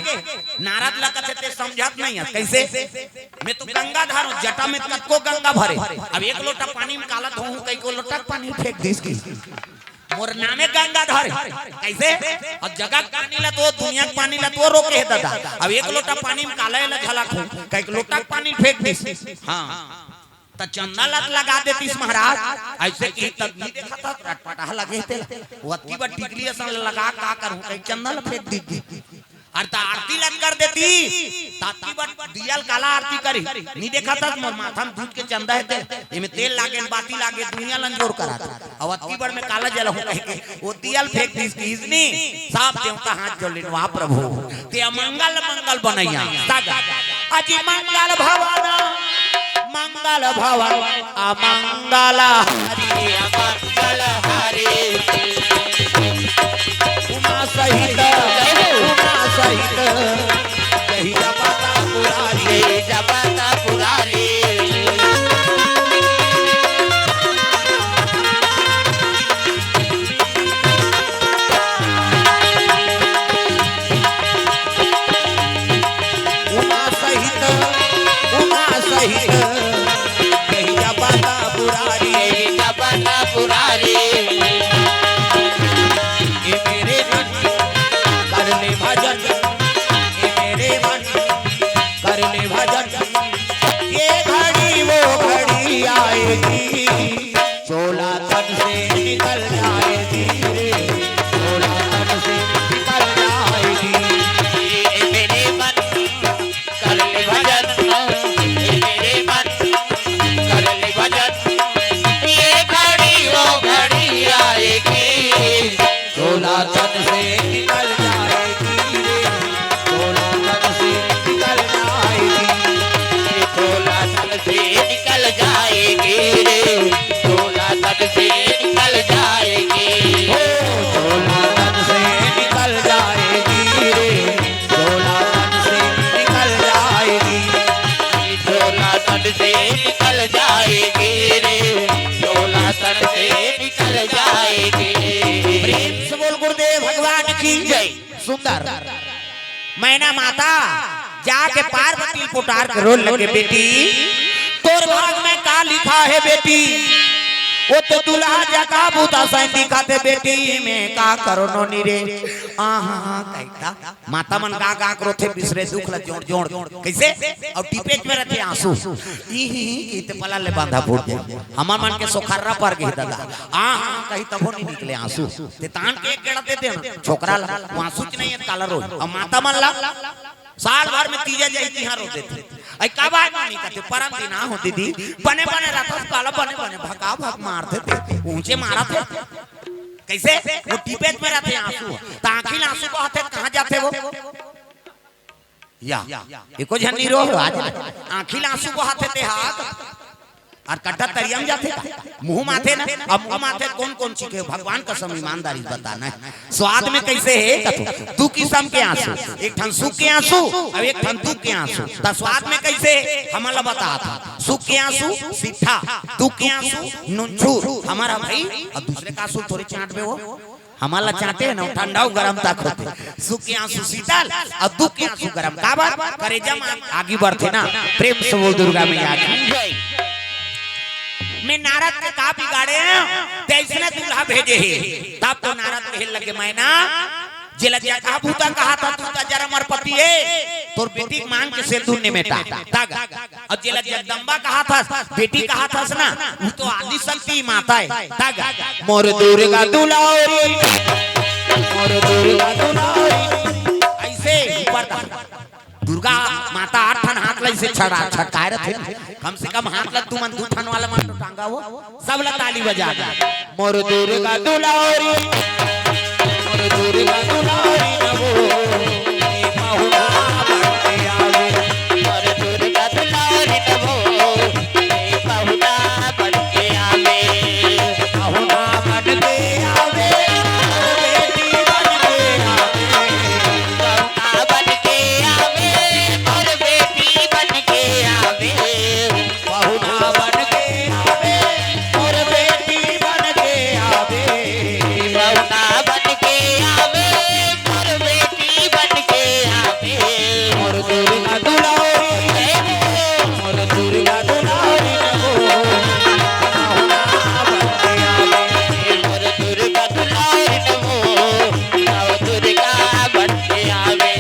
नारद ल कथे, ते समझत नइ हस, कइसे? में तो गंगाधर हूँ, जटा में कतको गंगा भरे, अब एक लोटा पानी म काला धोहूँ, कहि के लोटा के पानी फेंक दिस कि मोर नामे गंगाधर हे। कइसे? अब जगह के पानी ल तो, दुनिया के पानी ल तो रोके हे दादा। अब एक लोटा पानी म काला ल झलकहूँ, कहि के लोटा के पानी फेंक दिस। हाँ। त चंदा ल लगा देतिस महाराज। अइसे कहिस त नइ देखत हस, रटपटाह लगे हे तेला। वो अतकी बड़ टिकली असन लगा का करहूँ, कहि के चंदा ल फेंक दिस। अरे त आरती ल कर देतिस, त अतकी बड़ दिया ल काला आरती करही। नइ देखत हस मोर माथा म दूध के चंदा हे ते, एमे तेल लागे, बाती लागे, दुनिया ल अंजोर कराथे। अउ अतकी बड़ में काला जलहूँ कहि के, वो दिया ल फेंक दिस कि इसनी, सब देवता हाथ जोड़ लिन, वाह प्रभु, ते अमंगल मंगल बनइया। सदा अजी मंगल भवन, मंगल भवन, अमंगल हरि, अमंगल हरि। उमा सहित, उमा सहित, जय जपता पुरारी, जय जपता पुरारी। उमा सहित, उमा सहित, जय जपता पुरारी, जय जपता पुरारी। ये मेरे मन कर ले भजन, ये मेरे मन कर ले भजन, ये घड़ी वो घड़ी आएगी, चोला तन से निकल जाएगी रे, चोला तन से निकल जाएगी। ये मेरे मन कर ले भजन, ये मेरे मन कर ले भजन, ये घड़ी वो घड़ी आएगी, चोला तन से निकल जाएगी रे, चोला तन से निकल जाएगी। चोला तन से निकल जाएगी रे, चोला तन से निकल जाएगी। ओ, चोला तन से निकल जाएगी रे, चोला तन से निकल जाएगी। चोला तन से निकल जाएगी रे, चोला तन से निकल जाएगी। प्रेम से बोल गुरुदेव भगवान की जय। सुंदर। मैना माता जाके पार्वती ल पुकार के रोए लगे, बेटी, तोर भाग में का लिखा हे बेटी? वो तो दूल्हा जका बूता सही दिखत हे बेटी, में का करों नोनी रे। आहा, कहिथे। माता मन गा गा के रोथे, बिसरे दुख ल जोड़ जोड़। कइसे? अउ टिपेच में रथे आंसू। ई ही ही कहिथे पला ले बांधा फूट जाय। हमर मन के सोखर्रा पर गे दादा। आहा, कही तभो नइ निकले आंसू। ते तान के एक गेड़ा दे देना छोकरा ल, वो आंसू च नइ हे, काला रोही। अउ माता मन ल साल भर में तीजा जाही तिहां रो देथे। अई का बात नइ कथे, परन दिन आहो दीदी, बने बने रथस, काला बने बने भका भक मार देथे, ऊंचे मारत हे। कइसे? वो टिपेच में रथे आंसू, त आंखी ल आंसू बहथे, कहां जाथे वो? या, एको झन नइ रो, आज आंखी ल आंसू बहथे ते हाथ। अउ कट्टा तरिया म जाथे का? मुंह म आथे ना। अब मुंह म आथे त कोन कोन चीज हे? भगवान कसम ईमानदारी से बताना हे। स्वाद में कइसे हे कथो? दू किसम के आंसू, एक ठन सुख के आंसू अउ एक ठन दुख के आंसू। त स्वाद में कइसे हे हमन ला बतात हंव। सुख के आंसू सीठा, दुख के आंसू नुनझुर। हमर ह भई, अउ दूसरे के आंसू थोरे चांटबे वो। हमन ला चांटे हे ना, ठंडा अउ गरम तक होथे। सुख के आंसू शीतल अउ दुख के आंसू गरम। काबर? करेजा म आगी बरथे ना। प्रेम से बोल दुर्गा मैया की। मैं नारद के का बिगाड़ेंव, तैं अइसने दूल्हा भेजे हे। तब तो नारद कहे लगे, मैना, जेला जगह बूता कहत हस, तू त जरम अरपति ए, तोर बेटी के मांग के सेंदूर निमेटा। तग। अउ जेला जगदम्बा कहत हस, बेटी कहत हस ना, वो तो आदि शक्ति माता ए। तग। मोर दुर्गा दुलारी, मोर दुर्गा दुलारी। अइसे ऊपर तक। दुर्गा माता आठ ठन हाथ ला अइसे छड़ा, छटकाए रथे। कम से कम हाथ ला तुमन दू ठन वाला मन तो टांगा हो, सब ला ताली बजा दे। मोर दुर्गा दुलारी, मोर दुर्गा दुलारी नवो, ए पहुना बन के आवे। मोर दुर्गा दुलारी नवो, ए पहुना बन के आवे। पहुना बन के आवे, बेटी बन के आवे। पहुना बन के आवे, मोर बेटी बन के आवे। पहुना बन के आवे, मोर बेटी बन के आवे। पहुना बन के आवे, मोर बेटी बन के आवे। मोर दुर्गा दुलारी, मोर दुर्गा दुलारी हो। पहुना बन के आवे, मोर दुर्गा दुलारी हो। नव दुर्गा बन के आवे।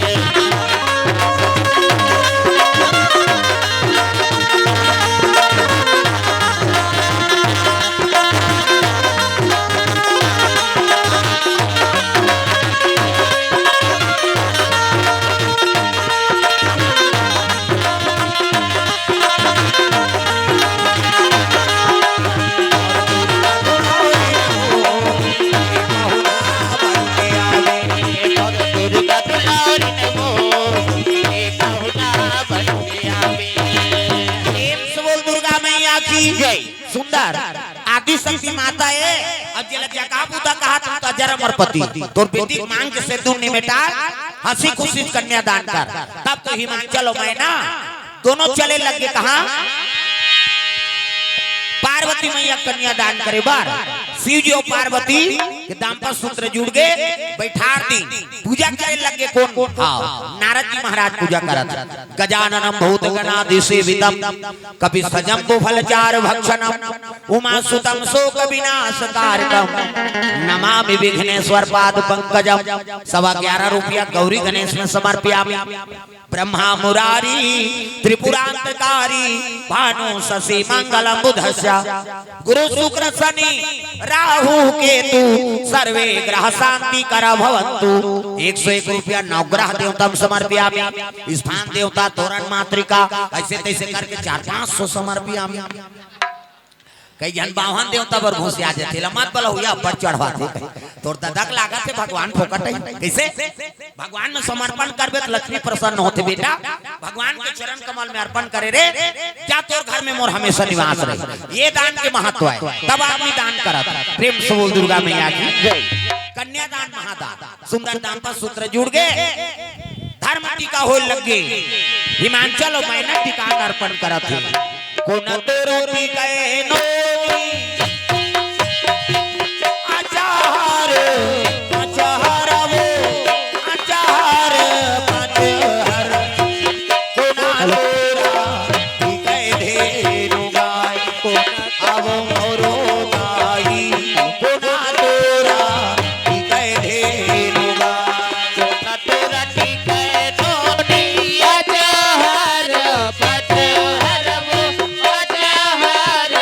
प्रेम से बोल दुर्गा मैया की जय। सुंदर आदि शक्ति माता ए। अब जेला जगह बूता कहत हस, त जरम अरपति। तोर बेटी के मांग के सेंदूर निमेटा, हंसी खुशी कन्यादान कर। तब तो हिमांचल अउ मैना दोनों चले लगे कहां? पार्वती मैया कन्यादान करे बर। शिव जी अउ पार्वती के दाम्पत्य सूत्र जुड़ गे, बइठार दिन पूजा करे लगे। कोन? हां, नारद जी महाराज पूजा करत। गजाननं भूतगणादिसेवितं कपित्थजम्बूफलचारुभक्षणं उमासुतं शोकविनाशकारकं नमामि विघ्नेश्वर पादपंकजं। सवा ग्यारह रुपया गौरी गणेश में समर्पयामि। ब्रह्मा मुरारी त्रिपुरांतकारी भानु शशि मंगलम बुधस्य गुरु शुक्र शनि राहु केतु सर्वे ग्रह शांति करा भवंतु। एक सौ एक रुपया नवग्रह देवता में समर्पयामि। स्थान देवता तोरण मातृका ऐसे तैसे करके चार पांच सौ समर्पयामि। कई झन बाहन देवता बर घुसिया जाथे, ला मत बलहुया अब्बड़ चढ़वाथे। तोर ददक लागत हे भगवान फोकट हे। कइसे? भगवान में समर्पण करबे त लक्ष्मी प्रसन्न होथे बेटा। भगवान के चरण कमल में अर्पण करे रे, जा तोर घर में मोर हमेशा निवास रहे। ये दान के महत्व हे, तब आदमी दान करत। प्रेम से बोल दुर्गा मैया की जय। कन्यादान महादान। सुंदर दाम्पत्य सूत्र जुड़ गे, धर्म टीका होय लग गे। हिमांचल अउ मैना टीका अर्पण करत हे। कोन तोर टीका ए नोनी? अचार, अचार वो, अचार, अचार। कोन तोर टीका ए धेनु गाय? कोन अब मोरो गाई? कोन तोर टीका ए धेनु गाय? कोन तोर टीका ए नोनी? अजहर पचहर वो, अजहर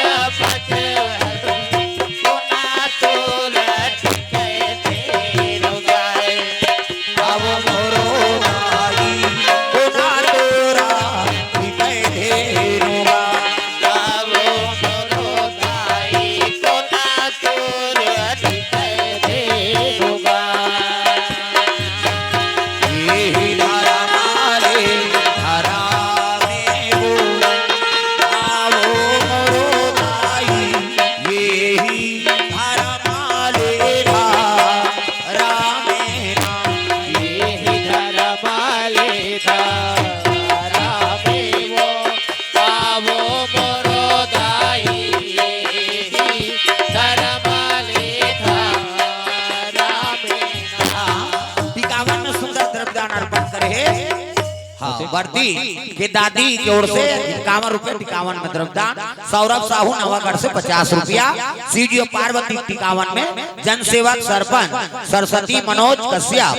वर्दी के दादी के ओर से इक्यावन रुपये टिकावन में द्रव्यदान, सौरभ साहू नवागढ़ से पचास रुपया, शिवजी और पार्वती टिकावन में, जनसेवक सरपंच सरस्वती मनोज कश्यप,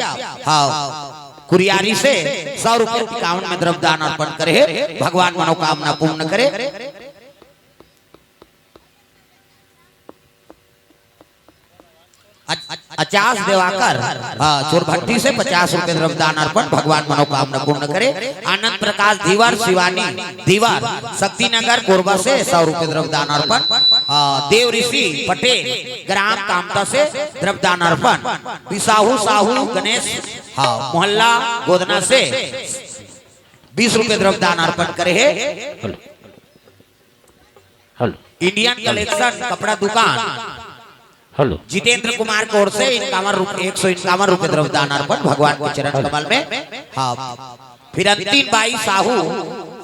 हाँ, कुरियारी से सौ रुपये टिकावन में द्रव्यदान अर्पण करे हे, भगवान मनोकामना पूर्ण करे। अच-, अचास देवाकर, हाँ, चोरभट्टी से पचास रुपये द्रव्यदान अर्पण, भगवान मनोकामना पूर्ण करे। आनंद प्रकाश धीवर, शिवानी धीवर, शक्तिनगर कोरबा से सौ रुपये द्रव्यदान अर्पण। हाँ, देव ऋषि पटेल, ग्राम कामता से द्रव्यदान अर्पण। बिसाहू साहू गणेश, हाँ, मोहल्ला गोदना से बीस रुपये द्रव्यदान अर्पण करे हे। हेलो। इंडियन कलेक्शन कपड़ा दुकान, हेलो। जितेंद्र कुमार की ओर से इक्यावन रुपये, एक सौ इक्यावन रुपये द्रव्यदान अर्पण भगवान के चरण कमल में। हाँ, फिर अंतिम बाई साहू,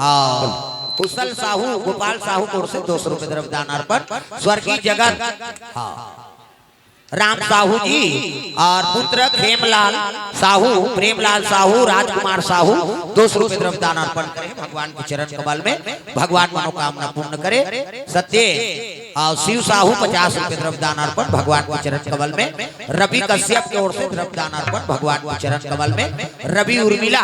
हाँ, कुशल साहू, गोपाल साहू की ओर से दो सौ रुपये द्रव्यदान अर्पण। स्वर्गीय जगत, हाँ, राम साहू जी और पुत्र खेमलाल साहू, प्रेमलाल साहू, राजकुमार साहू, दो सौ रुपये द्रव्यदान अर्पण करे भगवान के चरण कमल में, भगवान मनोकामना पूर्ण करे। सत्य और शिव साहू पचास रुपये द्रव्यदान अर्पण भगवान के चरण कमल में, रवि कश्यप की ओर से द्रव्यदान अर्पण भगवान के चरण कमल में, रवि उर्मिला,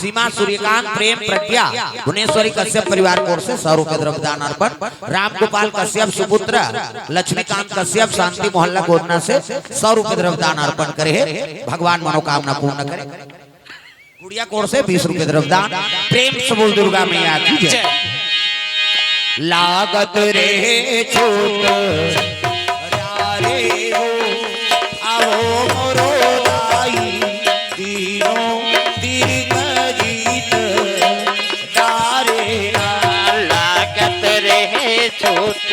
सीमा सूर्यकांत, प्रेम प्रज्ञा, भुवनेश्वरी कश्यप परिवार की ओर से सौ रुपये द्रव्यदान अर्पण, राम गोपाल कश्यप सुपुत्र, लक्ष्मीकांत कश्यप शांति मोहल्ला गोदना से सौ रुपये द्रव्यदान अर्पण करे हे, भगवान मनोकामना पूर्ण करे। गुड़िया की ओर से बीस रुपये द्रव्यदान। प्रेम से बोल दुर्गा मैया की जय। लागत रहे चोट, रे हो, आओ मोरो दाई, दीनो दीर्घ जीत डारे। लागत रहे चोट,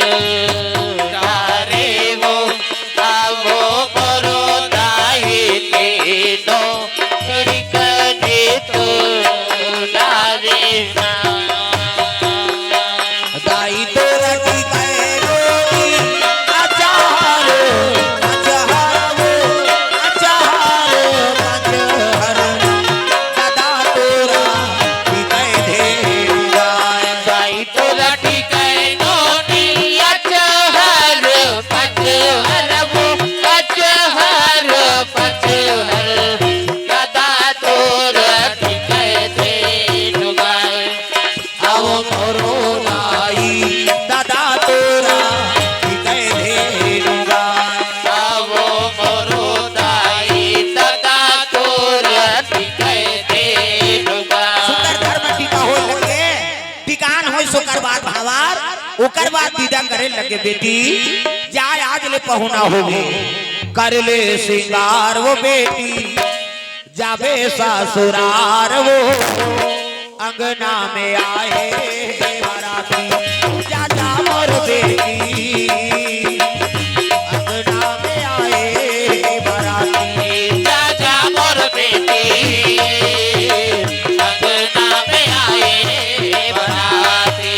डारे वो, आवो मोरो दाई, दीनो दीर्घ जीत डारे। दाई तोरा टिकाए रोटी, अचार, अचार, अचार, अचार, दादा तोरा टिकाए ढेर गाय। दाई तोरा टिकाए रोटी, अचार, अचार, अचार, अचार, दादा तोरा टिकाए ढेर गाय। आवो मोरो दाई, दादा तोरा टिकाए धेनु गाय। आवो मोरो दाई, दादा तोरा टिकाए धेनु गाय। सुंदर घर में टिका होय लगे, टिकान होय सोकर बाद भावार, ओकर बाद विदा करे लगे बेटी, जाय आज ले पहुना होगे, कर ले सिंगार वो बेटी। जाबे ससुरार वो अंगना में आए बराती, जा जा मोर बेटी, अंगना में आए बराती, जा जा मोर बेटी, अंगना में आए बराती।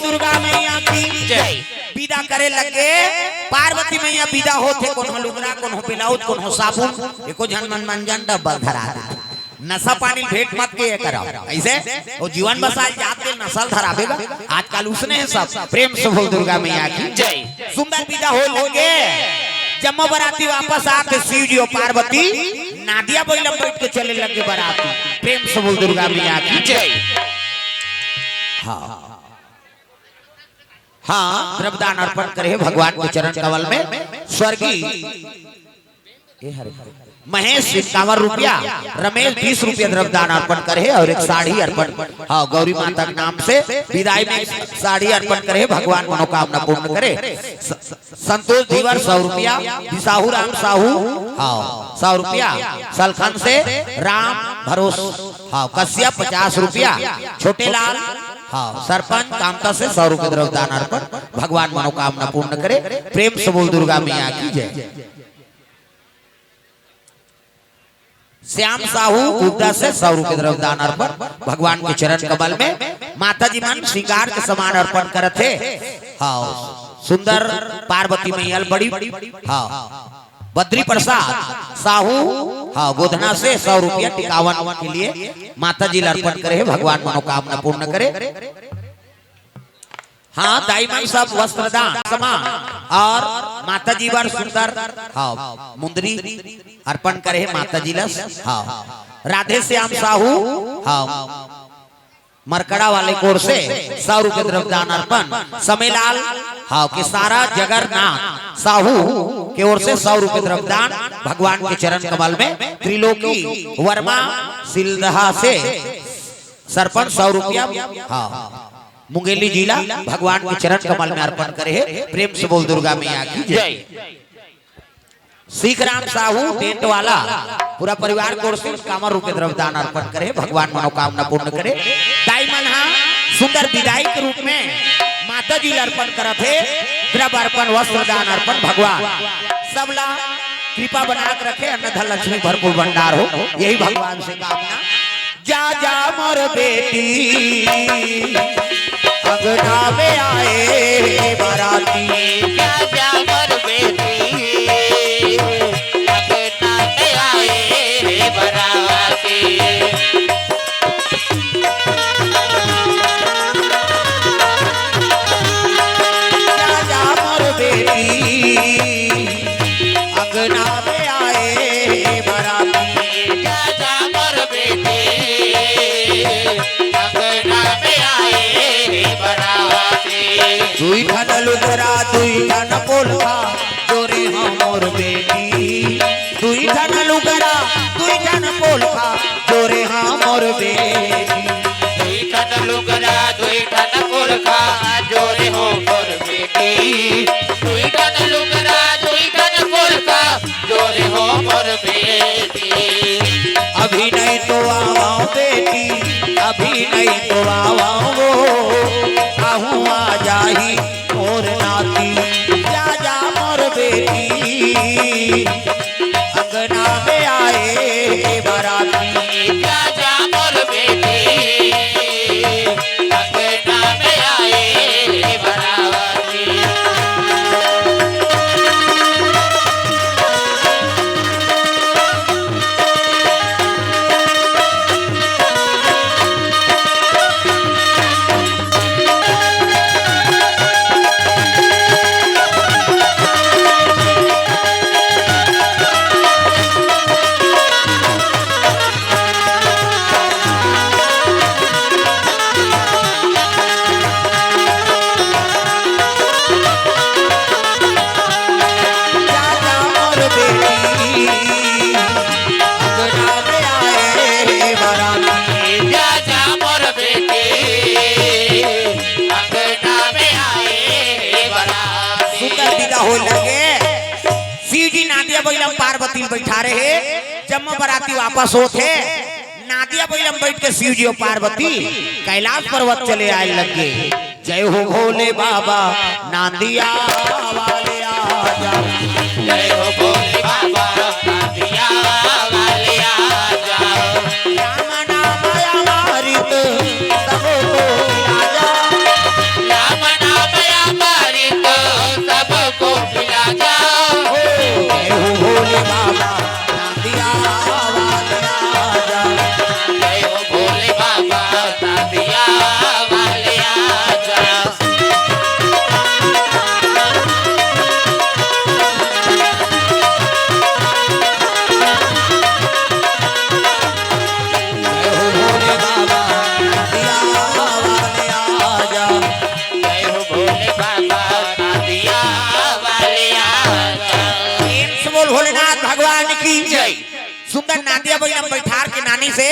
दुर्गा मैया की जय। विदा करे लगे, पार्वती मैया विदा होथे, कोनो लुगरा, कोनो ब्लाउज, कोनो साबुन, एको झन मन मंजन डब्बल धरा दे। नशा पानी भेंट मत के करो, ऐसे वो जीवन बसाल जात के नशा धराबे गा। आजकल उसने है सब। प्रेम से बोल दुर्गा मैया की जय। सुंदर विदा हो लगे, जम्मो बराती वापस आके शिव जी और पार्वती नादिया बैलम बैठ के चले लगे बराती। प्रेम से बोल दुर्गा मैया की जय। हाँ। हाँ, द्रव्यदान अर्पण करे हे भगवान के चरण कमल में। स्वर्गीय ए हरे, महेश इक्यावन रुपया, रमेश बीस रुपया द्रव्यदान अर्पण करे हे और एक साड़ी अर्पण, हाँ, गौरी माता के नाम से विदाई में साड़ी अर्पण करे हे, भगवान मनोकामना पूर्ण करे। स-, स-, संतोष धीवर सौ रुपया, बिसाहू राम साहू, हाँ, सौ रुपया, सलखन से राम भरोस, हाँ, कश्यप पचास रुपया, छोटे लाल, हाँ, सरपंच कामता से सौ रुपया द्रव्यदान अर्पण, भगवान मनोकामना पूर्ण करे। प्रेम से बोल दुर्गा मैया की जय। श्याम साहू उगदा से सौ रुपये द्रव्यदान अर्पण, भगवान के चरण कमल में। माता जी मन श्रृंगार के सामान अर्पण करत हे। हाँ, सुंदर पार्वती मैया बड़ी। हाँ, बद्री प्रसाद साहू, हाँ, गोधना से सौ रुपया टिकावन के लिए माता जी ला अर्पण करे हे, भगवान मनोकामना पूर्ण करे। हाँ, दाई मन सब वस्त्रदान सामान और माता जी बर सुंदर, हाँ, मुंदरी अर्पण करे हे माता जी ला। हाँ, राधे श्याम साहू, हाँ, मरकड़ा वाले कोर से सौ रुपये द्रव्यदान अर्पण, समेलाल, हाँ, के सारा जगन्नाथ साहू के ओर से सौ रुपये द्रव्यदान भगवान के चरण कमल में। त्रिलोकी वर्मा सिलदहा से सरपंच सौ रुपया, हाँ, मुंगेली जिला भगवान के चरण कमल में अर्पण करे हे। प्रेम से बोल दुर्गा मैया की जय। सीखराम साहू टेंट वाला पूरा परिवार को ओर से इक्यावन रुपये द्रव्यदान अर्पण करे, भगवान मनोकामना पूर्ण करे। दाई मन हा सुंदर विदाई के रूप में माता जी ला अर्पण करत हे, द्रव्य अर्पण, वस्त्र दान अर्पण। भगवान सबला कृपा बना के रखे, अन्न धन लक्ष्मी भरपूर भंडार हो, यही भगवान से कामना। जा जा मोर बेटी, अंगना में आए बाराती। जा जा मोर बेटी, अंगना में आए बाराती। जा जा मोर बेटी, अंगना में आए बाराती। जा जा मोर बेटी, अंगना में आए बाराती। दुई ठन लुगरा, दुई ठन पोलखा, जोरे हो मोर बेटी। दुई ठन लुगरा, दुई ठन पोलखा, जोरे हो मोर बेटी। दुई ठन लुगरा, दुई ठन पोलखा, जोरे हो मोर बेटी। दुई ठन लुगरा, दुई ठन पोलखा, जोरे हो मोर बेटी। अभी नहीं तो आवा बेटी, अभी नहीं तो आवा वो, आहू आ जाही मोर नाती। जा जा मोर बेटी, अंगना में आए बाराती। जा जा मोर बेटी, अंगना में आए बाराती। जा जा मोर बेटी, अंगना में आए बाराती। जा जा मोर बेटी, अंगना में आए बाराती। सुंदर विदा होय लगे। शिव जी नांदिया बइला म पार्वती ल बइठारे हे, जम्मो बराती वापस होत हे। नांदिया बइला म बइठ के शिव जी अउ पार्वती कैलाश पर्वत चले आए लग गे। जय हो भोले बाबा, नांदिया वाले आजा। जय हो भोले बाबा, नांदिया वाले आजा। राम नाम अमृत सबको पिला जा। राम नाम अमृत सबको पिला जा। जय हो भोले बाबा, नांदिया वाले आजा। जय हो भोले बाबा, नांदिया वाले आजा। भोलेनाथ भगवान की जय। सुंदर नादिया बहिन बैठार के नानी से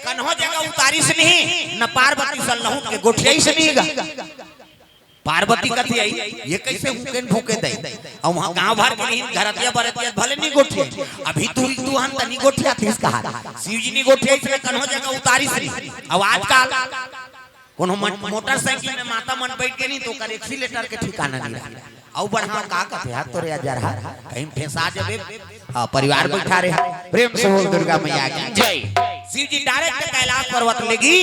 कन्हो जगह उतारिस नहीं, न पार्वती सन लहुट के गोठियाइस नहीं गा। पार्वती कथे आई, ये कैसे हुकेन भूके दे? अउ वहाँ गाँव भर के नहीं, घरतिया बरतिया भले नहीं गोठिया, अभी तू तू हम तनी गोठिया थीस कहा। शिव जी नहीं गोठिया, इसने कन्हो जगह उतारिस नहीं। अब आजकल कोनो मन-, मोटरसाइकिल में माता मन बैठ के नहीं तो ओकर एक्सीलेटर के ठिकाना नहीं रहा। अउ बढ़ा का कथे, हाथ तोरे यार जरा, कहीं ठेसा जबे। हाँ, परिवार बैठा रहे। प्रेम से बोल दुर्गा मैया की जय। शिव जी डायरेक्ट कैलाश पर्वत लेगी,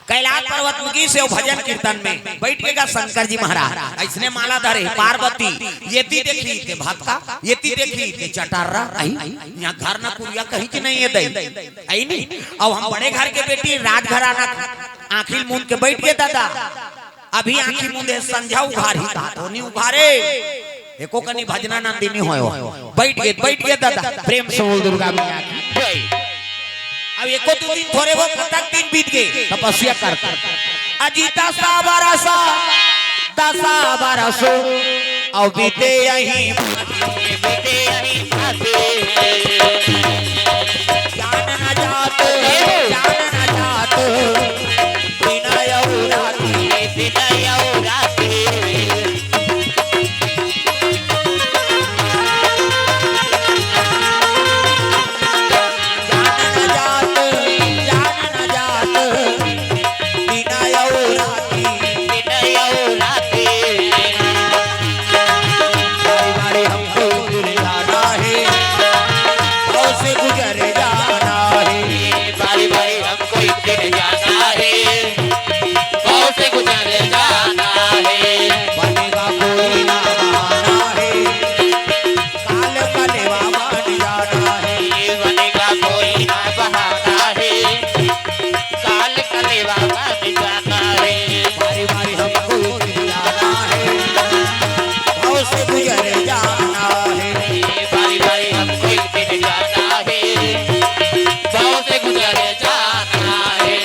कैलाश पर्वत में गिस हे भजन कीर्तन में बैठ के गा शंकर जी महाराज, अइसने माला धरे, पार्वती येती देखी के भक्ता, येती देखी के चटर्रा, आई, यहाँ घर न कुरिया कहीं के नहीं है दई, आई नहीं। अब हम बड़े घर के बेटी, राजघराना, आँखी मूंद के बैठ गे दादा, अभी आँखी मूंदे संझा उघारही, कहा तो नहीं उघारे। एको कनी भजना नंदिनी होयो। बैठ गे, बैठ गे दादा। प्रेम से बोल दुर्गा मैया की। अब एको दू दिन थोरे वो कतक दिन बीत गे तपस्या कर कर। अजीता सा बरसा, दसा बरसो, अउ बीते यही, बीते यही। जान न जात, जान न जात, बिना यहू राती, बिना यहू राती। जान न जात, जान न जात, बिना यहू राती, बिना यहू राती। बारी बारी हमको गुजर जाना है, भव से गुजर जाना है। बारी बारी हमको गुजर जाना है, भव से गुजर जाना है। बनेगा कोई ना बहाना है, काल कलेवा बन जाना है। बनेगा कोई ना बहाना है, काल कलेवा बन जाना है। बारी बारी हमको गुजर जाना है, भव से गुजर जाना है। बारी बारी हमको गुजर जाना है, भव से गुजर जाना है।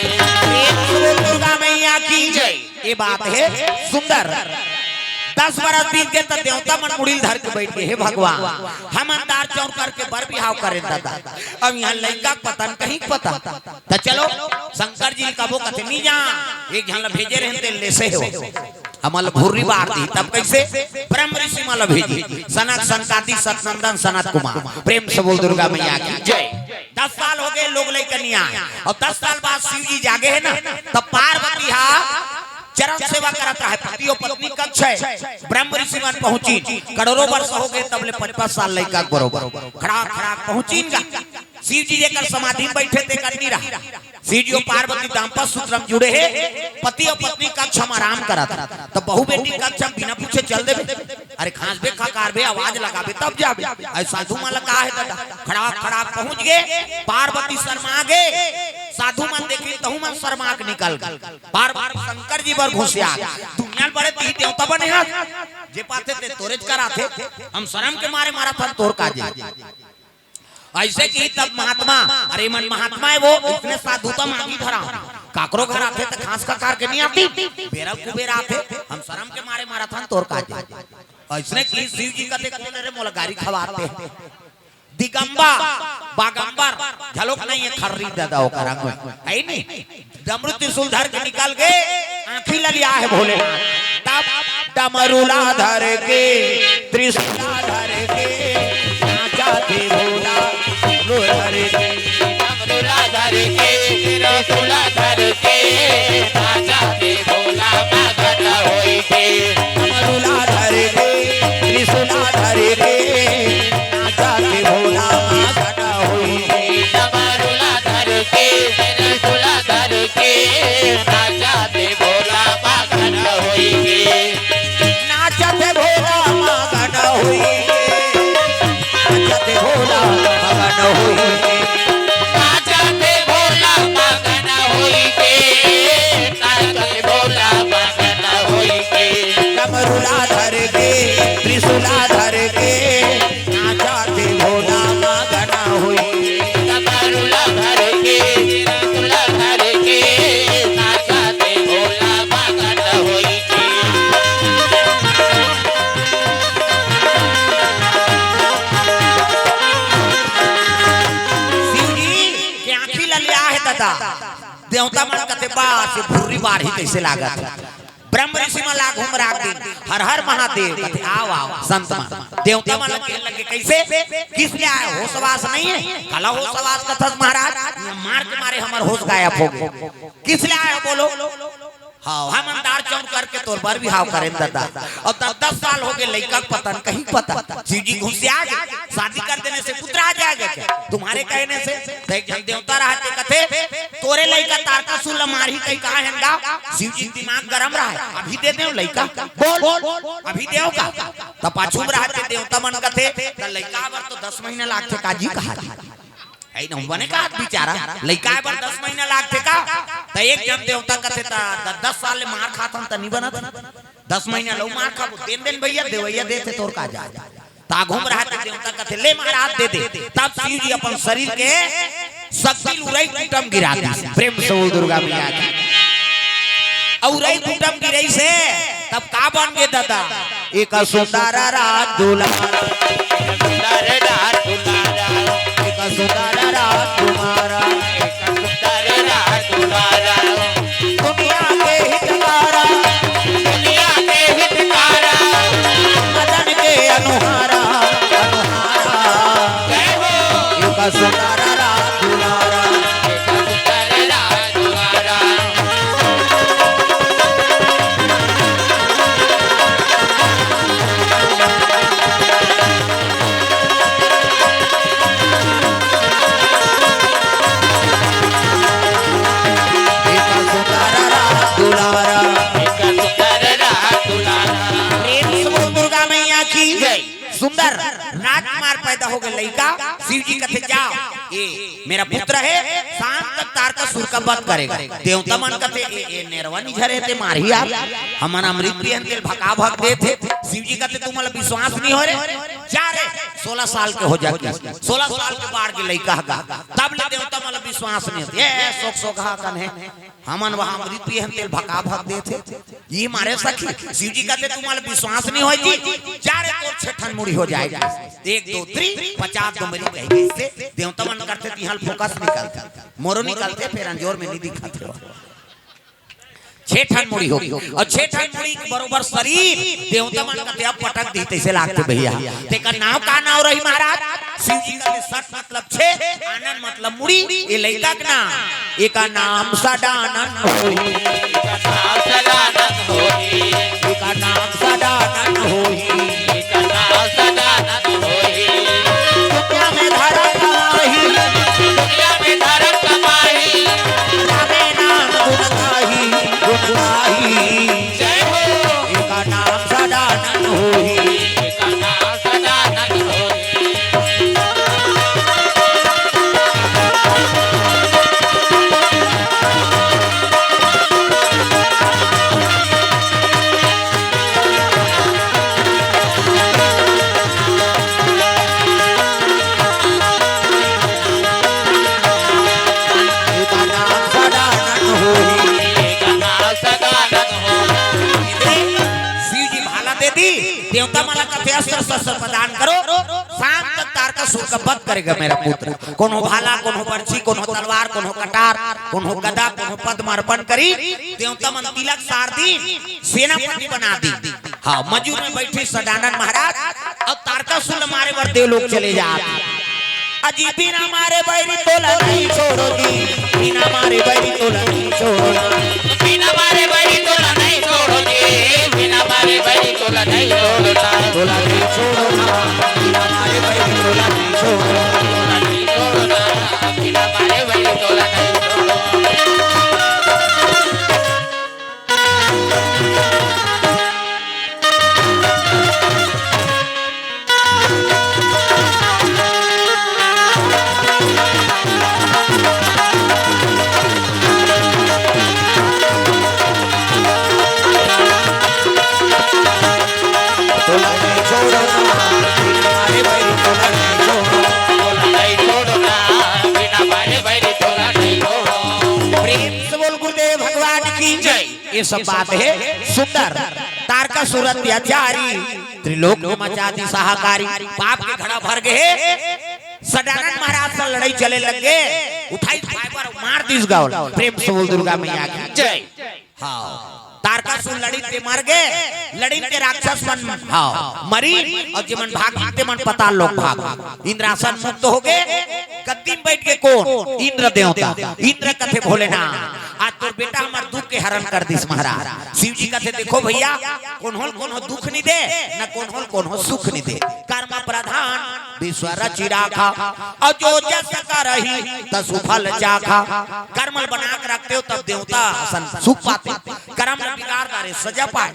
प्रेम से बोल दुर्गा मैया की जय। ये बात है सुंदर। दस बरस बीत गे त देवता मन मुड़ी ल धर के बैठ गे, हे भगवान, हम अंदार चौर करके बर बिहाव करेन दादा, अब यहाँ लइका के पता न कहीं के पता। त चलो शंकर जी कबो कथे नहीं जा, एक झन ल भेजे रहन ते लेसे हो, हमल भुर्री बार दी। तब कैसे? ब्रह्म ऋषि मन ल भेजी, सनक सनकादि सतनंदन सनत कुमार। प्रेम से बोल दुर्गा मैया की जय। दस साल हो गे, लोग लइका नहीं आए, अउ दस साल बाद शिव जी जागे हे ना, तब पार्वती हा चरण सेवा करत रहे, पति अउ पत्नी कक्ष हे। ब्रह्म ऋषि मन पहुंचिन, करोड़ों वर्ष हो गे, तब ले पचपन साल लइका के बरोबर खड़ा खड़ा पहुंचिन गा। शिव जी जेकर समाधि में बैठे ते कर नहीं रहा। शिव जी अउ पार्वती दाम्पत्य सूत्र में जुड़े हे, पति अउ पत्नी कक्ष में आराम करत। त बहू बेटी कक्ष में बिना पूछे चल देबे? अरे खांसबे, खकारबे, आवाज लगाबे तब जाबे। अरे साधु मन ल का हे दादा, खड़ा खड़ा पहुंच गे, पार्वती शर्मा गे, साधु मन देखिन तहू मन शर्मा के निकल गे। पार्वती शंकर जी बर घुसिया, दुनिया ल बड़े तिही देवता बने हस, जे पाथे ते तोरेच कराथे, हम शरम के मारे मरत हन तोर काजे। अइसे कि तब महात्मा, अरे मन महात्मा हे वो, इसने साधुता मांगी धरा। काकरो घर आथे त खांस खकार के नहीं आतिस, बेरा कुबेरा आथे, हम शरम के मारे मरत हन तोर काजे। अइसने कि शिव जी कथे कोन रे मोला गारी खवाथे। दिगंबर, बागंबर, झलोक नहीं हे खर्री दादा ओकर अंग में, हे नहीं? डमरू त्रिशूल धर के निकल गे, आँखी ललिया हे भोलेनाथ। तब डमरू ला धर के, त्रिशूल ला धर के, नाचा थे भोला, लो धर के। डमरू ला धर के, त्रिशूल ला धर के, नाचा थे भोला, मगन होई के। डमरू ला धर के, त्रिशूल ला धर के, नाचा थे भोला, मगन होई के। डमरू ला धर के, त्रिशूल ला धर के, नाचा थे भोला, मगन होई के। नाचा थे भोला, मगन होई के। नाचा थे भोला, मगन होई के। नाचा थे भोला, मगन होई देवता मन कथे, "बस, ये भुर्री बाढ़ही तइसे लागत हे।" ब्रह्म ऋषि मन ला घूम राख दिन, "हर हर महादेव," कथे, "आव, आव, संत मन।" देवता मन लगे, लगे, "कइसे? किस ले आय हो? होश वास नइ हे?" "काला होश वास कथस महाराज? मार के मारे हमर होश गायब हो गे।" "किस ले आय हो बोलो?" "हाँ, हमन दार चाउर करके तोर बर बिहाव करेन ददा। अब दस, दस साल हो गे, लइका के पता न कहीं पता।" शिव जी गुस्सिया गे, "शादी कर देने से पुत्र आ जाएगा क्या तुम्हारे कहने से?" त एक झन देवता रहथे कथे, "तोरे लइका तारकासुर ल मारही कहीं कहा हन गा?" शिव जी दिमाग गरम रहय, "अभी दे देव लइका, बोल, अभी देव का?" त पाछू म रहथे देवता मन कथे, "त लइका बर तो दस महीना लागथे काजी?" कहा जी। "अई नहूँ बने कहत बिचारा, लइका बर दस महीना लागथे का?" त एक झन देवता कथे, "त द-, दस साल ले मार खाथन त नइ बनत? दस महीना लउ मार खाबो, देन देन भइया, देवइया देथे तोर का जाय।" त आघू म रहथे देवता कथे, "ले महाराज दे दे।" तब शिव जी अपन शरीर के शक्ति ल उरई कुटम गिरा दिस। प्रेम से बोल दुर्गा मैया की। अउ उरई कुटम गिरइसे, तब का बन गे ददा? एक सुंदर रात दुलारा। सुंदर रात दुलारा। एक सुंदर रात दुलारा। एक सुंदर रात दुलारा। दुनिया के हितकारा। दुनिया के हितकारा। मदन के अनुहारा, अनुहारा। जय हो। एक सुंदर रात दुलारा। एक सुंदर रात दुलारा। एक सुंदर रात दुलारा। एक सुंदर रात दुलारा। प्रेम से बोल दुर्गा मैया की जय। सुंदर राजकुमार पैदा हो गे लइका। शिव जी कथे, "जाव, ये मेरा पुत्र हे, शाम तक तारकासुर का वध करेगा।" देवता मन कथे, "ए, ए नेरवा नइ झरे हे ते मारही यार, हमन अमृत पियन तेला भका भक देथे।" शिव जी कथे, "तुमन ला विश्वास नइ होय रे, जा रे, सोलह साल के हो जा।" सोलह साल के बाढ़ गे लइका ह गा, तब ले देवता मन ला विश्वास नइ होय। ए सोक सोक हा कन हे, हमन वहाँ अमृत पिए हन, तेला भका भक देथे। ये मारे सखी, शिव जी कथे, "तुमन ला विश्वास नइ होय जी, जा रे तोर छे ठन मुड़ी हो जाय।" एक, दो, तीन, पचास डोमरी कहि कहिसे, देवता मन करथे, तिहाँ ले फोकस निकलथे, मोरो निकलथे, फेर अंजोर में नइ दिखत हे। छे ठन मुड़ी हो गे, अउ छे ठन मुड़ी के बरोबर शरीर, देवता मन कथे, "अब पटक दिही तइसे लागथे भइया।" तेकर नाव का नाव रही महाराज? शिव जी कथे, सट मतलब छे, आनन मतलब मुड़ी, ये लइका के नाम, एकर नाम सदानंद होही। एकर नाम सदानंद होही। एकर नाम सदानंद होही। एकर नाम सदानंद होही। दुनिया में धरम कमाही। दुनिया में धरम कमाही। नामे नाम गुण गाही, गुण गाही। जय हो। एकर नाम सदानंद होही। एकर नाम सदानंद होही। शिव जी भाला दे दी, देवता मन ला कथे अस्त्र शस्त्र प्रदान करो, शाम तक तारकासुर का वध करेगा मेरा पुत्र। कोनो भाला, कोनो बरछी, कोनो तलवार, कोनो कटार, कोनो गदा, कोनो पद्म अर्पण करी, देवता मन तिलक सार दी, सेनापति बना दी। हाँ, मयूर में बैठे सदानंद महाराज, अब तारकासुर मारे बर देवलोक चले जात। अजी बिना मारे बैरी तोला नहीं छोड़ो जी, बिना मारे बैरी तोला नहीं छोड़ो ना। बिना मारे बैरी तोला नहीं छोड़ो जी, बिना मारे बैरी तोला नहीं छोड़ो ना। तोला नहीं छोड़ो ना, बिना मारे बैरी तोला नहीं छोड़ो ना। तोला नहीं छोड़ो ना, बिना मारे बैरी तोला नहीं छोड़ो। प्रेम से बोल गुरुदेव भगवान की जय। ये सब बात हे सुंदर। तारकासुर अत्याचारी, त्रिलोक में मचा दिस हाहाकारी। पाप के घड़ा भर गे हे, त दनन महाराज से लड़ई चले लगे, उठाइस भाई बर मार दिस गा ओला। प्रेम से बोल दुर्गा मैया की जय। हाँ, तारकासुर लड़िन ते मर गे, लड़िन ते राक्षस मन, हाँ, मरिन, अउ जेमन भागिन तेमन पताल लोक भागिन। इंद्रासन मुक्त हो गे, गद्दी म बइठ गे कोन? इंद्र देवता। इंद्र कथे भोलेनाथ, आज तोर बेटा हमर दुख के हरण कर दिस महाराज। शिव जी कथे, देखो भइया, कोन्हो ल कोन्हो दुख नइ दे, न कोन्हो ल कोन्हो सुख नइ दे। कर्म प्रधान विश्व रचि राखा, अउ जो जस करही तसु फल चाखा। कर्म ल बना के रखते हो तब देवता असन सुख पाते, कर्म ल बिगाड़ डारे सजा पाए।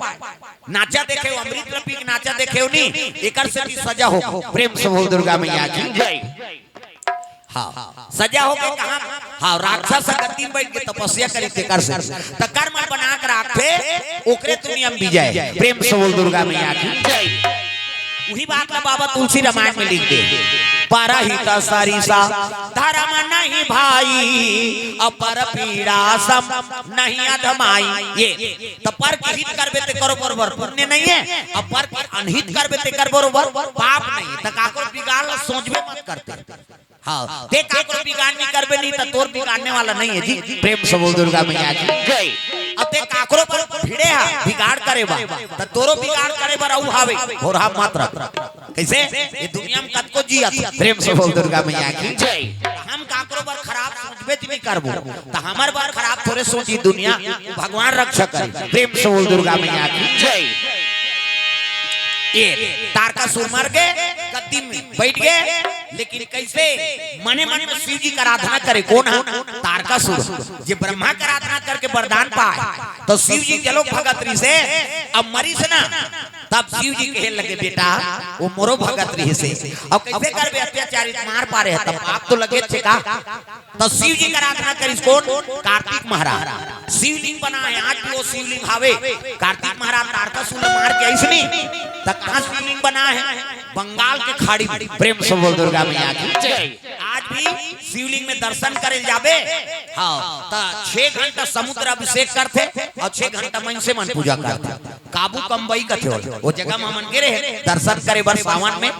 नाचा देखे हो, अमृत ल पी के नाचा देखे हो नी, एकर से भी सजा हो। प्रेम से बोल दुर्गा मैया की जय। हाँ, सजा हो के कहा, हाँ, राक्षस ह गद्दी म बइठ के तपस्या करी तेकर से। त कर्म बना के राखथे, ओकरे दुनिया म विजय। प्रेम से बोल दुर्गा मैया की जय। उही बात ला बाबा तुलसी रामायण में लिख दे, परहित सरिसा धर्म नहीं भाई, अपर पीड़ा सम नहीं अधमाई। ये त पर के हित करबे तेकरो बरोबर पुण्य नइ हे, अउ पर के अनहित करबे तेकर बरोबर पाप नइ हे। त काकरो बिगाड़ ल सोचबे मत करते। हाँ, ते काकरो बिगाड़ नइ करबे नी त तोर बिगाड़ने वाला नइ हे जी। प्रेम से बोल दुर्गा मैया की जय। अब ते काकरो बर भिड़े हा बिगाड़ करे बर, त तोरो बिगाड़ करे बर अउ हावे, होरहा मत रख। कइसे? ये दुनिया म कतको जियत हे। प्रेम से बोल दुर्गा मैया की जय। हम काकरो बर खराब सोचबे च नइ करबो, त हमर बर खराब थोरे सोची दुनिया, भगवान रक्षा करे। प्रेम से बोल दुर्गा मैया की जय। ये तारकासुर मर गे, गद्दी म बइठ गे, लेकिन कइसे? मने मन में शिव जी के आराधना करे। कोन ह? तारकासुर। जे ब्रह्मा के आराधना करके वरदान पाए, त शिव जी के लोक भगत रिहिसे, अब मरिस ना, तब शिव जी कहे लगे, बेटा, वो मोरो भगत रिहिसे। अब कइसे करबे? अत्याचारित मार पारे हे, तब पाप तो लगेच हे का? त शिव जी के आराधना करिस कोन? कार्तिक महाराज। शिवलिंग बना हे, आज भी वो शिवलिंग हावे। कार्तिक महाराज तारकासुर ल मार के अइसनी, त कहाँ शिवलिंग बना हे? बंगाल के खाड़ी में। प्रेम से बोल दुर्गा मैया की जय। आज भी शिवलिंग में दर्शन करे जाबे, हाँ, त छह घंटा समुद्र अभिषेक करथे अउ छह घंटा मनसे मन पूजा करथे। काबू कम्बई कथे ओला, वो जगह म हमन गे रहे दर्शन करे बर सावन में,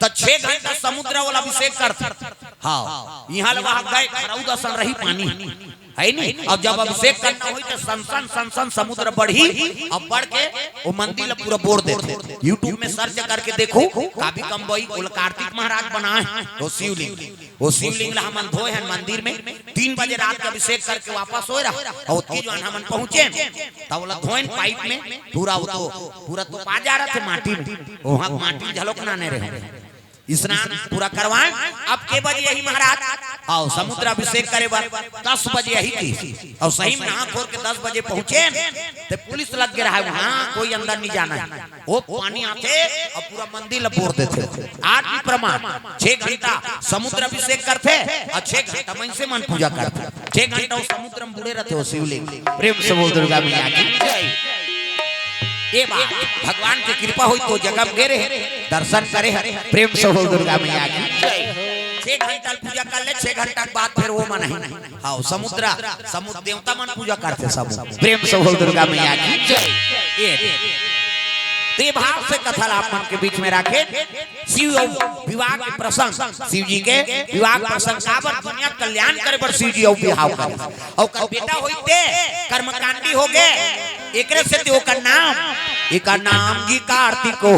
त छह घंटा समुद्र वाला अभिषेक करथे। हाँ, इहाँ ले वहाँ गए, खरौद असन रही पानी, हे नी? अउ जब अभिषेक करना होही त सन सन सन सन समुद्र बढ़ही, अउ बढ़ के वो मंदिर ला पूरा बोर देथे। YouTube में search करके देखो, काबी कम्बई, ओला कार्तिक महाराज बनाए हे, वो शिवलिंग। वो शिवलिंग ला हमन धोए हन मंदिर में, तीन बजे रात के अभिषेक करके वापस होए रहा, अउ ओतकी जुवार हमन पहुँचे, त ओला धोएन पाइप में, पूरा वो तो, पूरा तो पा जा रहा थे माटी में, वहाँ माटी झलोक नाने रहे। स्नान पूरा करवाएन। अब के बजे आही महाराज? अउ समुद्र अभिषेक करे बर दस बजे आही कहिस। अउ सही में नहा खोर के दस बजे पहुँचे, त पुलिस लग गे रहा हे, वहाँ कोई अंदर नइ जाना हे। वो पानी आथे अउ पूरा मंदिर ला बोर देथे। आज भी प्रमाण, छह घंटा समुद्र अभिषेक करथे अउ छह घंटा मनसे मन पूजा करथे। छह घंटा वो समुद्र में बूड़े रहिथे वो शिवलिंग। प्रेम से बोल दुर्गा मैया की जय। ये बात भगवान के कृपा होइस त वो जगह में गे रहे, दर्शन करे हे। प्रेम से बोल दुर्गा मैया की जय। छह घंटा पूजा कर ले, छह घंटा के बाद फिर वो मन ही, हाँ, समुद्र, समुद्र देवता मन पूजा करथे सब। प्रेम से बोल दुर्गा मैया की जय। ये, त ये भाव से कथा ला आप मन के बीच में राखे। शिव अउ विवाह के प्रसंग, शिव जी के विवाह के प्रसंग, काबर दुनिया के कल्याण करे बर शिव जी अउ बिहाव करे। अउ ओकर बेटा होइस ते कर्मकांडी हो गे, एकरे सेती ओकर नाम, एकर नाम जी कार्तिक हो।